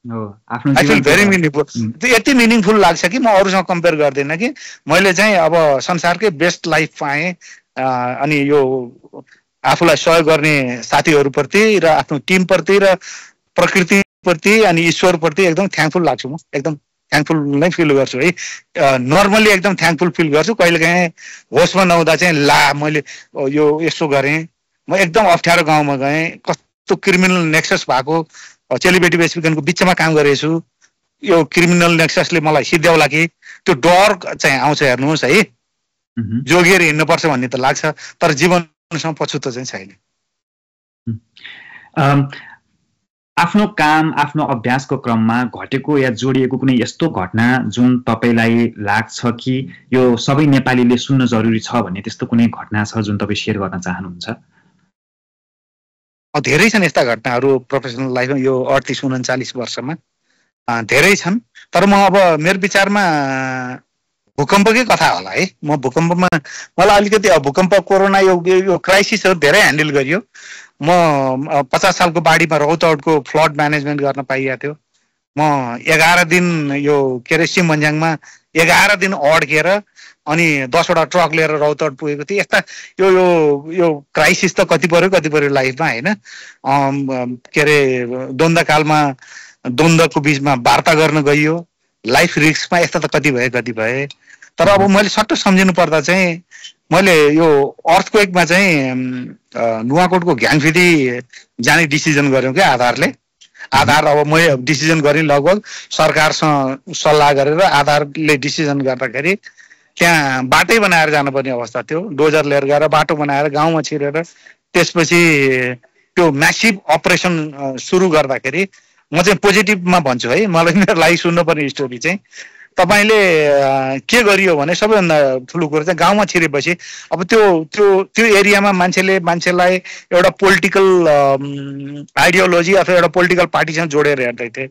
[SPEAKER 2] I feel very meaningful. यति मिनिङफुल लाग्छ कि म अरूसँग कम्पेयर गर्दिनँ कि मैले चाहिँ अब संसारकै बेस्ट लाइफ पाएँ। अनि यो आफूलाई सहयोग गर्ने साथीहरूप्रति र आफ्नो टिमप्रति र प्रकृतिप्रति अनि ईश्वरप्रति एकदम थ्याङ्कफुल लाग्छु। म एकदम थ्याङ्कफुल नै फिल गर्छु है, नर्मली एकदम थ्याङ्कफुल फिल गर्छु। कहिलेकाहीँ होसमा नहुँदा चाहिँ ला मैले यो यसो गरेँ, म एकदम अप्ठ्यारो गाउँमा गएँ, कस्तो क्रिमिनल नेक्सस भएको चेलीबेटी बेचबिखनको बिचमा काम गरेको छु। यो क्रिमिनल नेक्ससले मलाई सिद्ध्याउला कि त्यो डर चाहिँ आउँछ। हेर्नुहोस् है, जोगिएर हिँड्नुपर्छ भन्ने त लाग्छ, तर जीवनसँग पछुतो चाहिँ छैन।
[SPEAKER 3] आफ्नो काम, आफ्नो अभ्यासको क्रममा घटेको या जोडिएको कुनै यस्तो घटना जुन तपाईँलाई लाग्छ कि यो सबै नेपालीले सुन्न जरुरी छ भन्ने त्यस्तो कुनै घटना छ जुन तपाईँ सेयर गर्न चाहनुहुन्छ?
[SPEAKER 2] धेरै छन् यस्ता घटनाहरू प्रोफेसनल लाइफमा, यो 38-39 वर्षमा धेरै छन्। तर म अब मेरो विचारमा भूकम्पकै कथा होला है। म भूकम्पमा मलाई अलिकति भूकम्प, कोरोना, यो क्राइसिसहरू धेरै ह्यान्डल गरियो। म 50 सालको बाढीमा रौतहटको फ्लड म्यानेजमेन्ट गर्न पाइएको थियो। म 11 दिन यो के अरे सिमभन्ज्याङमा 11 दिन अड्केर अनि 10वटा ट्रक लिएर रौतहट पुगेको थिएँ। यस्ता यो क्राइसिस त कति पर्यो लाइफमा होइन। के अरे द्वन्द्वकालमा द्वन्द्वको बिचमा वार्ता गर्न गइयो, लाइफ रिस्कमा यस्ता त कति भए। तर अब मैले सट्ट सम्झिनु पर्दा चाहिँ मैले यो अर्थक्वेकमा चाहिँ नुवाकोटको घ्याङफिटी जाने डिसिजन गरेँ क्या आधारले। आधार अब मैले डिसिजन गरेँ लगभग सरकारसँग सल्लाह गरेर आधारले डिसिजन गर्दाखेरि त्यहाँ बाटै बनाएर जानुपर्ने अवस्था थियो। डोजर लिएर गएर बाटो बनाएर गाउँमा छिरेर त्यसपछि त्यो म्यासिभ अपरेसन सुरु गर्दाखेरि म चाहिँ पोजिटिभमा भन्छु है। मलाई मेरो लागि सुन्नुपर्ने स्टोरी चाहिँ तपाईँले के गरियो भने सबैभन्दा ठुलो कुरो चाहिँ गाउँमा छिरेपछि अब त्यो एरियामा मान्छेलाई एउटा पोलिटिकल आइडियोलोजी अथवा एउटा पोलिटिकल पार्टीसँग जोडेर हेर्दै थिएँ।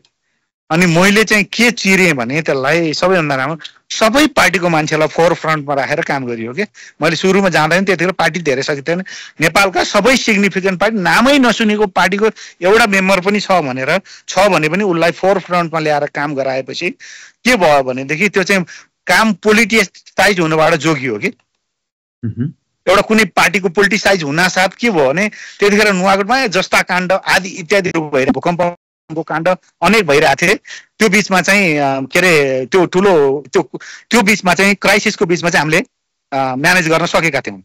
[SPEAKER 2] अनि मैले चाहिँ के चिरेँ भने त्यसलाई सबैभन्दा राम्रो सबै पार्टीको मान्छेलाई फोर फ्रन्टमा राखेर काम गरियो कि। मैले सुरुमा जाँदा पनि त्यतिखेर पार्टी धेरै सकिएको थिएन। नेपालका सबै सिग्निफिकेन्ट पार्टी, नामै नसुनेको पार्टीको एउटा मेम्बर पनि छ भने पनि उसलाई फोर फ्रन्टमा ल्याएर काम गराएपछि के भयो भनेदेखि त्यो चाहिँ काम पोलिटिसाइज हुनबाट जोगियो कि। एउटा कुनै पार्टीको पोलिटिसाइज हुनासाथ के भयो भने त्यतिखेर नुवाकोटमा जस्ता काण्ड आदि इत्यादिहरू भएर भूकम्पको काण्ड अनेक भइरहेको थिए। त्यो बिचमा चाहिँ के अरे त्यो बिचमा चाहिँ क्राइसिसको बिचमा चाहिँ हामीले म्यानेज गर्न सकेका थियौँ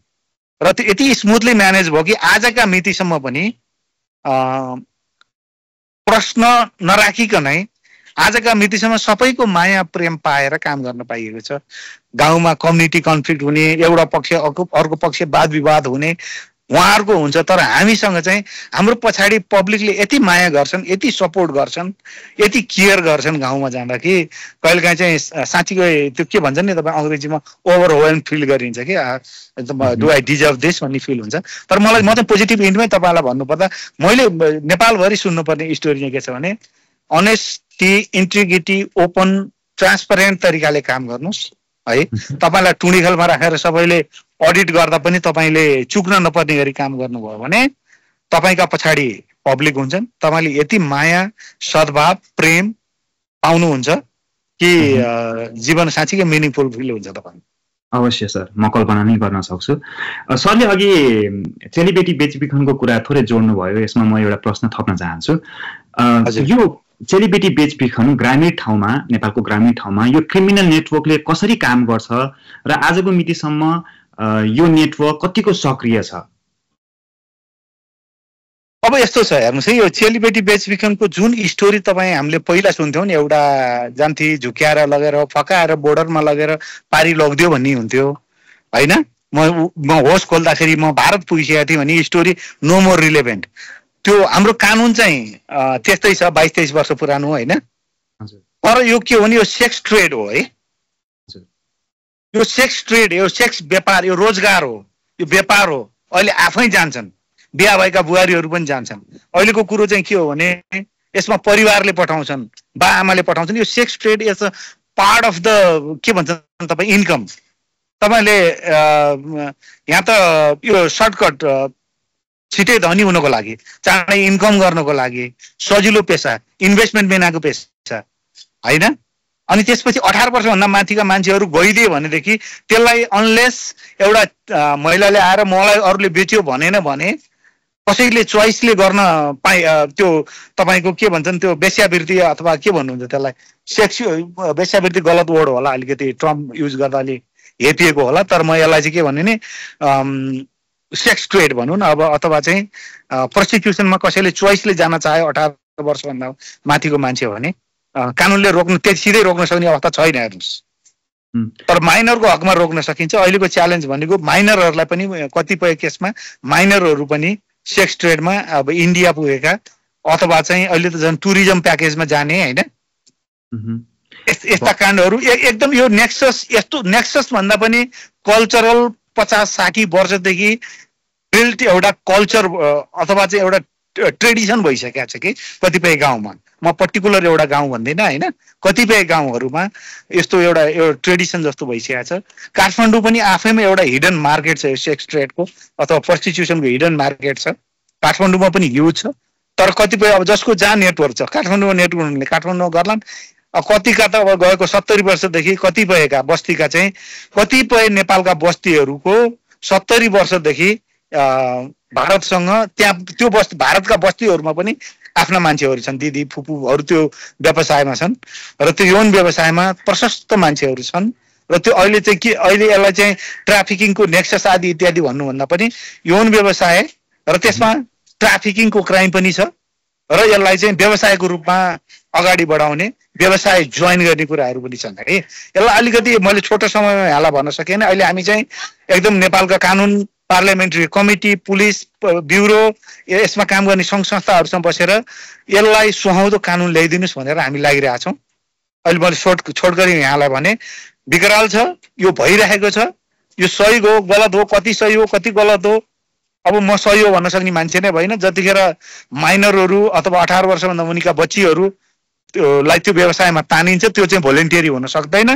[SPEAKER 2] र त्यो यति स्मुथली म्यानेज भयो कि आजका मितिसम्म पनि प्रश्न नराखिकनै आजका मितिसम्म सबैको माया प्रेम पाएर काम गर्न पाइएको छ। गाउँमा कम्युनिटी कन्फ्लिक्ट हुने, एउटा पक्ष अर्को पक्ष वाद विवाद हुने उहाँहरूको हुन्छ, तर हामीसँग चाहिँ हाम्रो पछाडि पब्लिकले यति माया गर्छन्, यति सपोर्ट गर्छन्, यति केयर गर्छन् गाउँमा जाँदा कि कहिलेकाहीँ चाहिँ साँच्चीकै त्यो के भन्छ नि तपाईँ अङ्ग्रेजीमा ओभरवेल्म फिल गरिन्छ कि डु आई डिजर्भ दिस भन्ने फिल हुन्छ। तर म चाहिँ पोजिटिभ इन्डमै तपाईँलाई भन्नुपर्दा मैले नेपालभरि सुन्नुपर्ने स्टोरी चाहिँ के छ भने अनेस्टी, इन्टिग्रिटी, ओपन, ट्रान्सपरेन्ट तरिकाले काम गर्नुहोस् है। तपाईँलाई टुँडीखेलमा राखेर सबैले अडिट गर्दा पनि तपाईँले चुक्न नपर्ने गरी काम गर्नुभयो भने तपाईँका पछाडि पब्लिक हुन्छन्। तपाईँले यति माया, सद्भाव, प्रेम पाउनुहुन्छ कि जीवन साँच्चीकै मिनिङफुल फिल हुन्छ तपाईँ।
[SPEAKER 3] अवश्य सर, म कल्पना नै गर्न सक्छु। सरले अघि चेलीबेटी बेचबिखनको कुरा थोरै जोड्नु भयो, यसमा म एउटा प्रश्न थप्न चाहन्छु। यो चेलीबेटी बेचबिखन ग्रामीण ठाउँमा, नेपालको ग्रामीण ठाउँमा यो क्रिमिनल नेटवर्कले कसरी काम गर्छ र आजको मितिसम्म यो नेटवर्क कतिको सक्रिय छ?
[SPEAKER 2] अब यस्तो छ हेर्नुहोस् है, यो चेलीबेटी बेचबिखनको जुन स्टोरी तपाईँ हामीले पहिला सुन्थ्यौँ नि, एउटा जान्थी झुक्याएर लगेर फकाएर बोर्डरमा लगेर पारी लगिदियो भन्ने हुन्थ्यो होइन। म होस खोल्दाखेरि म भारत पुगिसकेको थिएँ भने स्टोरी नो मोर रिलेभेन्ट। त्यो हाम्रो कानुन चाहिँ त्यस्तै छ, 22-23 वर्ष पुरानो होइन। तर यो के हो भने यो सेक्स ट्रेड हो है। यो सेक्स ट्रेड, यो सेक्स व्यापार, यो रोजगार हो, यो व्यापार हो। अहिले आफै जान्छन्, बिहा भएका बुहारीहरू पनि जान्छन्। अहिलेको कुरो चाहिँ के हो भने यसमा परिवारले पठाउँछन्, बा आमाले पठाउँछन्। यो sex trade is a part of the के भन्छन् तपाईँ इन्कम। तपाईँले यहाँ त यो सर्टकट छिटै धनी हुनको लागि, चाँडै इन्कम गर्नको लागि सजिलो पेसा, इन्भेस्टमेन्ट बिनाको पेसा होइन। अनि त्यसपछि 18 वर्षभन्दा माथिका मान्छेहरू गइदिए भनेदेखि त्यसलाई अनलेस एउटा महिलाले आएर मलाई अरूले बेच्यो भनेन भने कसैले चोइसले गर्न त्यो तपाईँको के भन्छन् त्यो वेश्यावृत्ति अथवा के भन्नुहुन्छ त्यसलाई, सेक्स वेश्यावृत्ति गलत वर्ड होला, अलिकति टर्म युज गर्दा अलि हेपिएको होला। तर म यसलाई चाहिँ के भन्ने नि सेक्स ट्रेड भनौँ न अब, अथवा चाहिँ प्रोस्टिट्युसनमा कसैले चोइसले जान चाह्यो 18 वर्षभन्दा माथिको मान्छे हो भने कानुनले रोक्नु सिधै रोक्न सक्ने अवस्था छैन हेर्नुहोस्। तर माइनरको हकमा रोक्न सकिन्छ। अहिलेको च्यालेन्ज भनेको माइनरहरूलाई पनि कतिपय केसमा माइनरहरू पनि सेक्स ट्रेडमा अब इन्डिया पुगेका अथवा चाहिँ अहिले त झन् टुरिज्म प्याकेजमा जाने होइन, यस्ता काण्डहरू एकदम यो नेक्सस, यस्तो नेक्सस भन्दा पनि कल्चरल 50-60 वर्षदेखि बिल्ट एउटा कल्चर अथवा चाहिँ एउटा ट्रेडिसन भइसकेको छ कि कतिपय गाउँमा, म पर्टिकुलर एउटा गाउँ भन्दिनँ होइन, कतिपय गाउँहरूमा यस्तो एउटा ट्रेडिसन जस्तो भइसकेको छ। काठमाडौँ पनि आफैमा एउटा हिडन मार्केट छ सेक्स ट्रेडको अथवा प्रोस्टिट्युसनको हिडन मार्केट छ, काठमाडौँमा पनि ह्युज छ। तर कतिपय अब जसको जहाँ नेटवर्क छ, काठमाडौँमा नेटवर्क हुनेले काठमाडौँमा गर्लान्, कतिका त अब गएको 70 वर्षदेखि कतिपयका बस्तीका चाहिँ कतिपय नेपालका बस्तीहरूको 70 वर्षदेखि भारतसँग त्यहाँ त्यो बस्ती भारतका बस्तीहरूमा पनि आफ्ना मान्छेहरू छन्, दिदी फुपूहरू त्यो व्यवसायमा छन् र त्यो यौन व्यवसायमा प्रशस्त मान्छेहरू छन् र त्यो अहिले चाहिँ के अहिले यसलाई चाहिँ ट्राफिकिङको नेक्सस आदि इत्यादि भन्नुभन्दा पनि यौन व्यवसाय र त्यसमा ट्राफिकिङको क्राइम पनि छ र यसलाई चाहिँ व्यवसायको रूपमा अगाडि बढाउने व्यवसाय जोइन गर्ने कुराहरू पनि छन् है। यसलाई अलिकति मैले छोटो समयमा यहाँलाई भन्न सकेन। अहिले हामी चाहिँ एकदम नेपालका कानुन पार्लियामेन्ट्री कमिटी, पुलिस ब्युरो, यसमा काम गर्ने सङ्घ संस्थाहरूसँग बसेर यसलाई सुहाउँदो कानुन ल्याइदिनुहोस् भनेर हामी लागिरहेछौँ। अहिले मैले छोट गरी यहाँलाई भने विकराल छ, यो भइरहेको छ, यो सही हो गलत हो, कति सही हो कति गलत हो अब म सही हो भन्न सक्ने मान्छे नै भइन। जतिखेर माइनरहरू अथवा 18 वर्षभन्दा मुनिका बच्चीहरू लाई त्यो व्यवसायमा तानिन्छ त्यो चाहिँ भोलिन्टियरी हुन सक्दैन,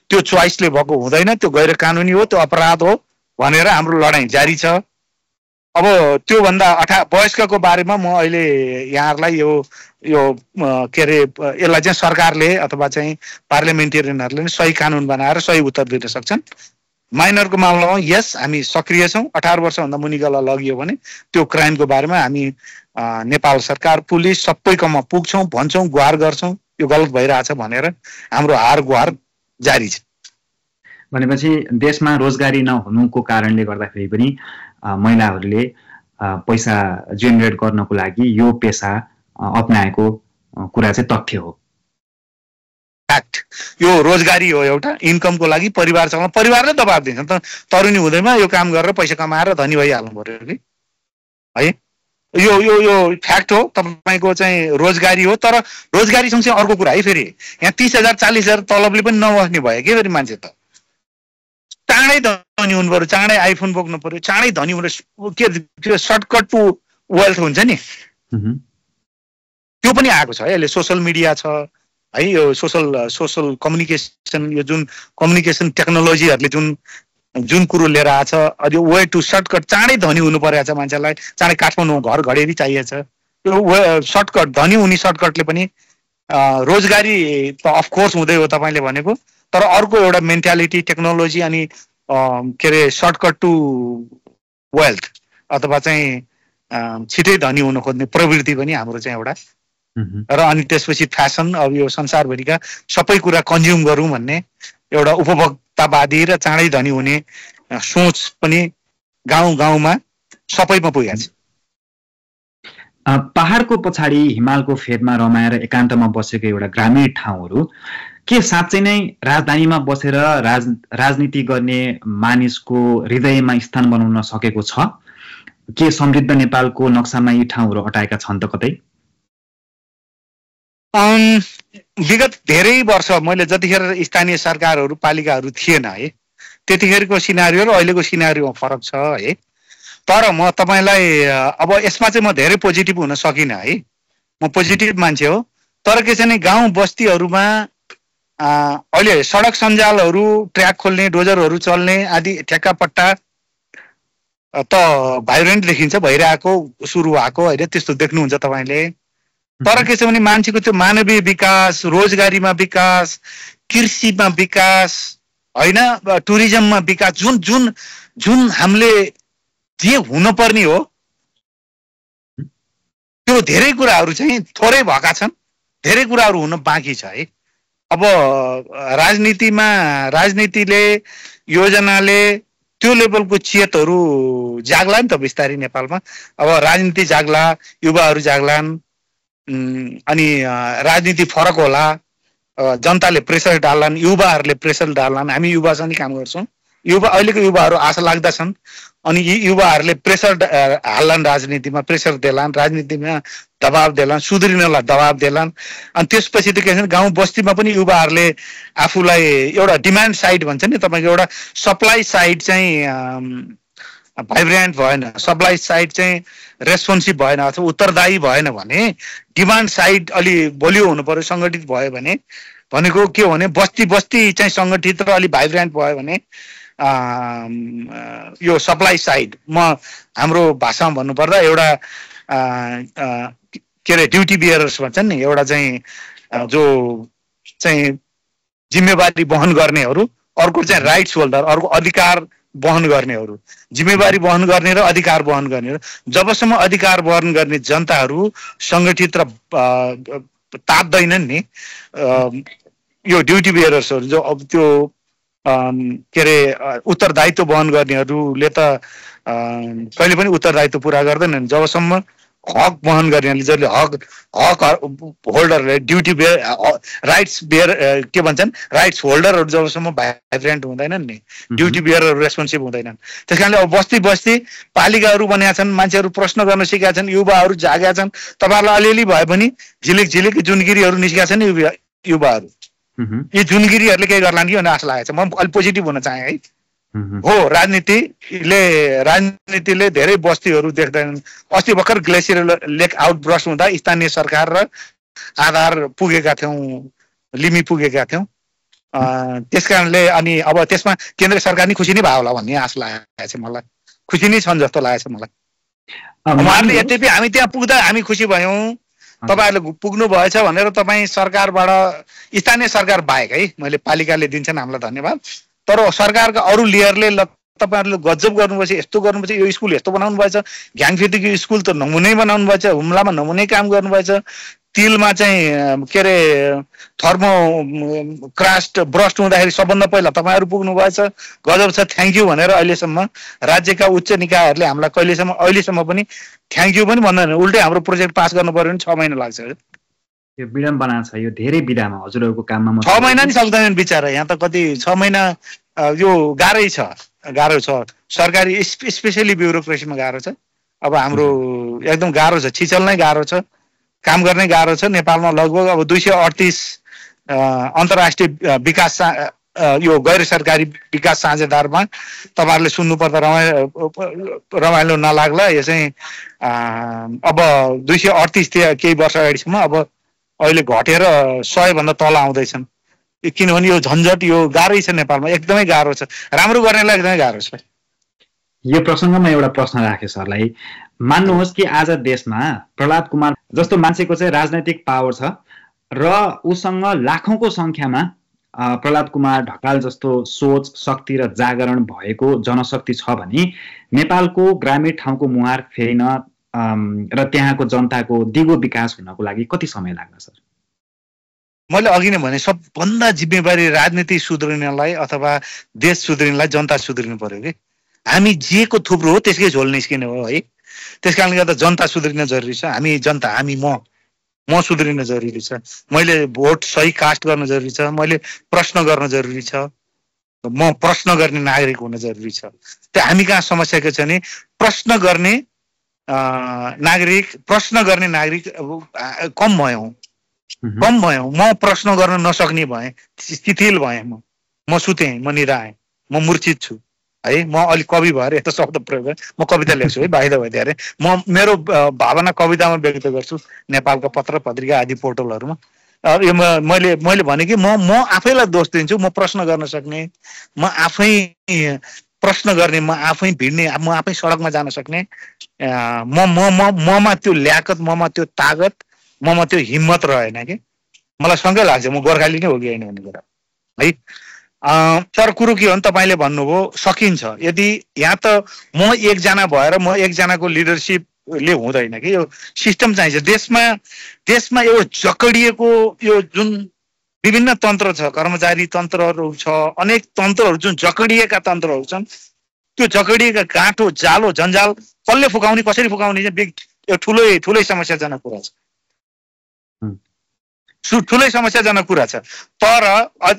[SPEAKER 2] त्यो चोइसले भएको हुँदैन, त्यो गैर कानुनी हो, त्यो अपराध हो भनेर हाम्रो लडाइँ जारी छ। अब त्योभन्दा वयस्कको बारेमा म अहिले यहाँहरूलाई यो के अरे यसलाई चाहिँ सरकारले अथवा चाहिँ पार्लियामेन्टेरियनहरूले नै सही कानुन बनाएर सही उत्तर दिन सक्छन्। माइनरको मामलामा यस हामी सक्रिय छौँ। 18 वर्षभन्दा मुनिकालाई लगियो भने त्यो क्राइमको बारेमा हामी नेपाल सरकार, पुलिस सबैकोमा पुग्छौँ, भन्छौँ, गुहार गर्छौँ यो गलत भइरहेछ भनेर हाम्रो हार गुहार जारी छ।
[SPEAKER 3] भनेपछि देशमा रोजगारी नहुनुको कारणले गर्दाखेरि पनि महिलाहरूले पैसा जेनेरेट गर्नको लागि यो पेसा अपनाएको कुरा चाहिँ तथ्य हो।
[SPEAKER 2] फ्याक्ट, यो रोजगारी हो, एउटा इन्कमको लागि परिवार चलाउन, परिवारले दबाब दिन्छ त तरुनी हुँदैमा यो काम गरेर पैसा कमाएर धनी भइहाल्नु पर्यो कि है। यो यो यो फ्याक्ट हो, तपाईँको चाहिँ रोजगारी हो। तर रोजगारी सँगसँगै अर्को कुरा है, फेरि यहाँ 30,000 40,000 तलबले पनि नबस्ने भयो कि फेरि मान्छे त चाँडै धनी हुनु पर्यो, चाँडै आइफोन बोक्नु पर्यो, चाँडै धनी हुनु के सर्टकट टु वेल्थ हुन्छ नि, त्यो पनि आएको छ है। अहिले सोसल मिडिया छ है, यो सोसल कम्युनिकेसन, यो जुन कम्युनिकेसन टेक्नोलोजीहरूले जुन कुरो लिएर आएको छ, यो वे टु सर्टकट चाँडै धनी हुनु परेको छ मान्छेलाई, चाँडै काठमाडौँ घर घडेरी चाहिएको छ, त्यो सर्टकट धनी हुने सर्टकटले पनि रोजगारी त अफकोर्स हुँदै हो तपाईँले भनेको, तर अर्को एउटा मेन्टालिटी टेक्नोलोजी अनि के अरे सर्टकट टु वेल्थ अथवा चाहिँ छिटै धनी हुन खोज्ने प्रवृत्ति पनि हाम्रो चाहिँ एउटा र अनि त्यसपछि फ्यासन, अब यो संसारभरिका सबै कुरा कन्ज्युम गरौँ भन्ने एउटा उपभोक्तावादी र चाँडै धनी हुने सोच पनि गाउँ गाउँमा सबैमा पुगेको छ।
[SPEAKER 3] पहाडको पछाडि हिमालको फेदमा रमाएर एकान्तमा बसेको एउटा ग्रामीण ठाउँहरू के साँच्चै नै राजधानीमा बसेर राजनीति गर्ने मानिसको हृदयमा स्थान बनाउन सकेको छ? के समृद्ध नेपालको नक्सामा यी ठाउँहरू अटाएका छन् त कतै?
[SPEAKER 2] विगत धेरै वर्ष मैले जतिखेर स्थानीय सरकारहरू पालिकाहरू थिएन है, त्यतिखेरको सिनारियो र अहिलेको सिनारियोमा फरक छ है। तर म तपाईँलाई अब यसमा चाहिँ म धेरै पोजिटिभ हुन सकिनँ है, म पोजिटिभ मान्छे हो। तर के छ भने गाउँ बस्तीहरूमा अहिले सडक सञ्जालहरू, ट्र्याक खोल्ने, डोजरहरू चल्ने आदि ठेक्कापट्टा त भाइब्रेन्ट देखिन्छ, भइरहेको सुरु भएको होइन, त्यस्तो देख्नुहुन्छ तपाईँले। तर के छ भने मान्छेको त्यो मानवीय विकास, रोजगारीमा विकास, कृषिमा विकास होइन, टुरिज्ममा विकास, जुन जुन जुन हामीले जे हुनुपर्ने हो त्यो धेरै कुराहरू चाहिँ थोरै भएका छन्, धेरै कुराहरू हुन बाँकी छ है। अब राजनीतिले योजनाले त्यो लेभलको चेतहरू जाग्ला नि त बिस्तारै नेपालमा। अब राजनीति जाग्ला, युवाहरू जाग्लान्, अनि राजनीति फरक होला, जनताले प्रेसर डाल्लान्, युवाहरूले प्रेसर डाल्लान्। हामी युवासँग काम गर्छौँ, अहिलेको युवाहरू आशा लाग्दा छन्, अनि यी युवाहरूले प्रेसर हाल्लान्, राजनीतिमा प्रेसर देलान्, राजनीतिमा दबाब देलान्, सुध्रिनलाई दबाब देलान्। अनि त्यसपछि त के छ, गाउँ बस्तीमा पनि युवाहरूले आफूलाई एउटा डिमान्ड साइड भन्छ नि तपाईँको, एउटा सप्लाई साइड चाहिँ भाइब्रेन्ट भएन, सप्लाई साइड चाहिँ रेस्पोन्सिभ भएन अथवा उत्तरदायी भएन भने डिमान्ड साइड अलि बलियो हुनु पर्यो, सङ्गठित भयो भने। भनेको के हो भने बस्ती बस्ती चाहिँ सङ्गठित र अलि भाइब्रेन्ट भयो भने यो सप्लाई साइड, हाम्रो भाषामा भन्नुपर्दा एउटा के अरे ड्युटी बियरर्स भन्छन् नि, एउटा चाहिँ जो चाहिँ जिम्मेवारी वहन गर्नेहरू, अर्को चाहिँ राइट्स होल्डर, अर्को अधिकार वहन गर्नेहरू। जिम्मेवारी वहन गर्ने र अधिकार वहन गर्नेहरू, जबसम्म अधिकार वहन गर्ने जनताहरू सङ्गठित र तात्दैनन् नि, यो ड्युटी बियरर्सहरू जो अब त्यो के अरे उत्तरदायित्व वहन गर्नेहरूले त कहिले पनि उत्तरदायित्व पुरा गर्दैनन्। जबसम्म हक वहन गर्नेहरूले, जसले हक होल्डरले ड्युटी बियर राइट्स बियर के भन्छन्, राइट्स होल्डरहरू जबसम्म भाइब्रेन्ट हुँदैनन् नि, ड्युटी बियरहरू रेस्पोन्सिभ हुँदैनन्। त्यस कारणले अब बस्ती बस्ती पालिकाहरू बनेका छन्, मान्छेहरू प्रश्न गर्न सिकेका छन्, युवाहरू जागेका छन्। तपाईँहरूलाई अलिअलि भए पनि झिलिक झिलिक जुनगिरीहरू निस्केका छन् युवाहरू। यी जुनगिरीहरूले के गर्लान् कि भन्ने आशा लागेको छ। म अलिक पोजिटिभ हुन चाहेँ है। हो, राजनीतिले धेरै बस्तीहरू देख्दैनन्। अस्ति भर्खर ग्लेसियर लेक आउटब्रस्ट हुँदा स्थानीय सरकार र आधार पुगेका थियौँ, लिमी पुगेका थियौँ। त्यस कारणले अनि अब त्यसमा केन्द्र सरकार नि खुसी नै भयो होला भन्ने आशा लागेको छ मलाई, खुसी नै छन् जस्तो लागेको छ मलाई। उहाँहरूले यद्यपि हामी त्यहाँ पुग्दा हामी खुसी भयौँ, तपाईँहरूले पुग्नु भएछ भनेर तपाईँ सरकारबाट, स्थानीय सरकार बाहेक है, मैले पालिकाले दिन्छन् हामीलाई धन्यवाद, तर सरकारका अरू लेयरले ल तपाईँहरूले गजब गर्नुपर्छ, यस्तो गर्नुपर्छ, यो स्कुल यस्तो बनाउनु भएछ, घ्याङफिटीको स्कुल त नमुनै बनाउनु भएछ, हुम्लामा नमुनै काम गर्नुभएछ, तिलमा चाहिँ के अरे थर्मो क्रास्ट ब्रस्ट हुँदाखेरि सबभन्दा पहिला तपाईँहरू पुग्नु भएछ, गजब छ, थ्याङ्क यू भनेर अहिलेसम्म राज्यका उच्च निकायहरूले हामीलाई अहिलेसम्म पनि थ्याङ्क यू पनि भन्दैन। उल्टै हाम्रो प्रोजेक्ट पास गर्नु पर्यो भने 6 महिना लाग्छ।
[SPEAKER 3] यो विडम्बना छ, यो धेरै विधामा हजुरहरूको काममा
[SPEAKER 2] 6 महिना नि सक्दैनन् बिचरा, यहाँ त कति 6 महिना यो गाह्रै छ। सरकारी स्पेसली ब्युरोक्रेसीमा गाह्रो छ। अब हाम्रो एकदम गाह्रो छ, छिचल नै गाह्रो छ, काम गर्ने गाह्रो छ। नेपालमा लगभग अब 238 अन्तर्राष्ट्रिय विकास यो गैर सरकारी विकास साझेदारमा तपाईँहरूले सुन्नुपर्दा रमाइलो नलाग्ला, यो चाहिँ अब 238 थियो केही वर्ष अगाडिसम्म, अब अहिले घटेर 100 भन्दा तल आउँदैछन्। किनभने यो झन्झट, यो गाह्रै छ नेपालमा, एकदमै गाह्रो छ, राम्रो गर्नेलाई एकदमै गाह्रो छ।
[SPEAKER 3] यो प्रसङ्गमा एउटा प्रश्न राखेँ सरलाई, मान्नुहोस् कि आज देशमा प्रहलाद कुमार जस्तो मान्छेको चाहिँ राजनैतिक पावर छ र उसँग लाखौँको सङ्ख्यामा प्रहलाद कुमार ढकाल जस्तो सोच, शक्ति र जागरण भएको जनशक्ति छ भने नेपालको ग्रामीण ठाउँको मुहार फेरिन र त्यहाँको जनताको दिगो विकास हुनको लागि कति समय लाग्छ सर?
[SPEAKER 2] मैले अघि नै भने सबभन्दा जिम्मेवारी राजनीति सुध्रिनलाई अथवा देश सुध्रिनलाई जनता सुध्रिनु पर्यो कि। हामी जेको थुप्रो हो त्यसकै झोल निस्किने हो है। त्यस कारणले गर्दा जनता सुध्रिन जरुरी छ। हामी जनता, हामी म सुध्रिन जरुरी छ। मैले भोट सही कास्ट गर्न जरुरी छ। मैले प्रश्न गर्न जरुरी छ। म प्रश्न गर्ने नागरिक हुन जरुरी छ। त्यो हामी कहाँ समस्या के छ भने प्रश्न गर्ने नागरिक कम भयौँ। म प्रश्न गर्न नसक्ने भएँ, शिथिल भएँ, म सुतेँ, म निराएँ, म मूर्छित छु है। म अलिक कवि भएर यस्तो शब्द प्रयोग गरेँ। म कविता लेख्छु है, बाहिर भइदिए अरे। म मेरो भावना कवितामा व्यक्त गर्छु, नेपालका पत्र पत्रिका आदि पोर्टलहरूमा। यो मैले भने कि म आफैलाई दोष दिन्छु। म प्रश्न गर्न सक्ने, म आफै प्रश्न गर्ने, म आफै भिड्ने, म आफै सडकमा जान सक्ने, ममा त्यो ल्याकत, ममा त्यो तागत, ममा त्यो हिम्मत रहेन कि। मलाई सँगै लाग्छ म गोर्खाली नै हो कि होइन भन्ने कुरा है। तर कुरो के हो भने तपाईँले भन्नुभयो सकिन्छ। यदि यहाँ त म एकजना भएर म एकजनाको लिडरसिपले हुँदैन कि, यो सिस्टम चाहिन्छ। देशमा यो जकडिएको यो जुन विभिन्न तन्त्र छ, कर्मचारी तन्त्रहरू छ, अनेक तन्त्रहरू जुन जकडिएका तन्त्रहरू छन्, त्यो झगडिएका गाँठो जालो जन्जाल कसले फुकाउने कसरी फुकाउने चाहिँ ठुलै समस्याजनक कुरा छ। ठुलै समस्याजनक कुरा छ। तर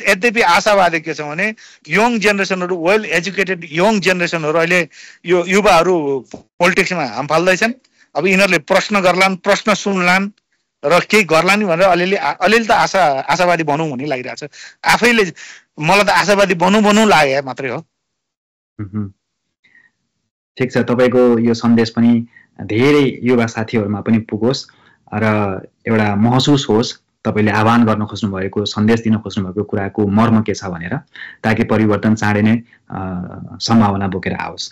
[SPEAKER 2] यद्यपि आशावादी के छ भने यङ जेनेरेसनहरू वेल एजुकेटेड यङ जेनेरेसनहरू अहिले यो युवाहरू पोलिटिक्समा हाम फाल्दैछन्। अब यिनीहरूले प्रश्न गर्लान्, प्रश्न सुन्लान् र केही गर्लान् नि भनेर अलिअलि त आशावादी बनौँ भन्ने लागिरहेछ। आफैले मलाई त आशावादी बनौँ लागे मात्रै हो।
[SPEAKER 3] ठिक छ, तपाईँको यो सन्देश पनि धेरै युवा साथीहरूमा पनि पुगोस् र एउटा महसुस होस् तपाईँले आह्वान गर्न खोज्नु भएको, सन्देश दिन खोज्नु भएको कुराको मर्म के छ भनेर, ताकि परिवर्तन चाँडै नै सम्भावना बोकेर आओस्।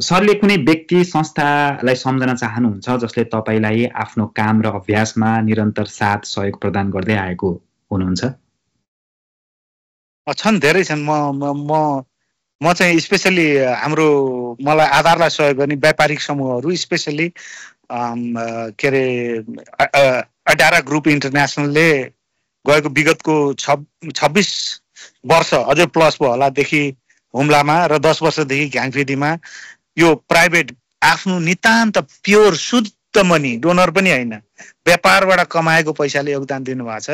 [SPEAKER 3] सरले कुनै व्यक्ति संस्थालाई सम्झन चाहनुहुन्छ जसले तपाईँलाई आफ्नो काम र अभ्यासमा निरन्तर साथ सहयोग प्रदान गर्दै आएको हुनुहुन्छ?
[SPEAKER 2] छन्, धेरै छन्। म चाहिँ स्पेसली हाम्रो मलाई आधारलाई सहयोग गर्ने व्यापारिक समूहहरू, स्पेसली के अरे अडारा ग्रुप इन्टरनेसनलले गएको विगतको 26 वर्ष अझै प्लस भयो होलादेखि हुम्लामा र 10 वर्षदेखि घ्याङफेदीमा यो प्राइभेट आफ्नो नितान्त प्योर शुद्ध मनी, डोनर पनि होइन, व्यापारबाट कमाएको पैसाले योगदान दिनुभएको छ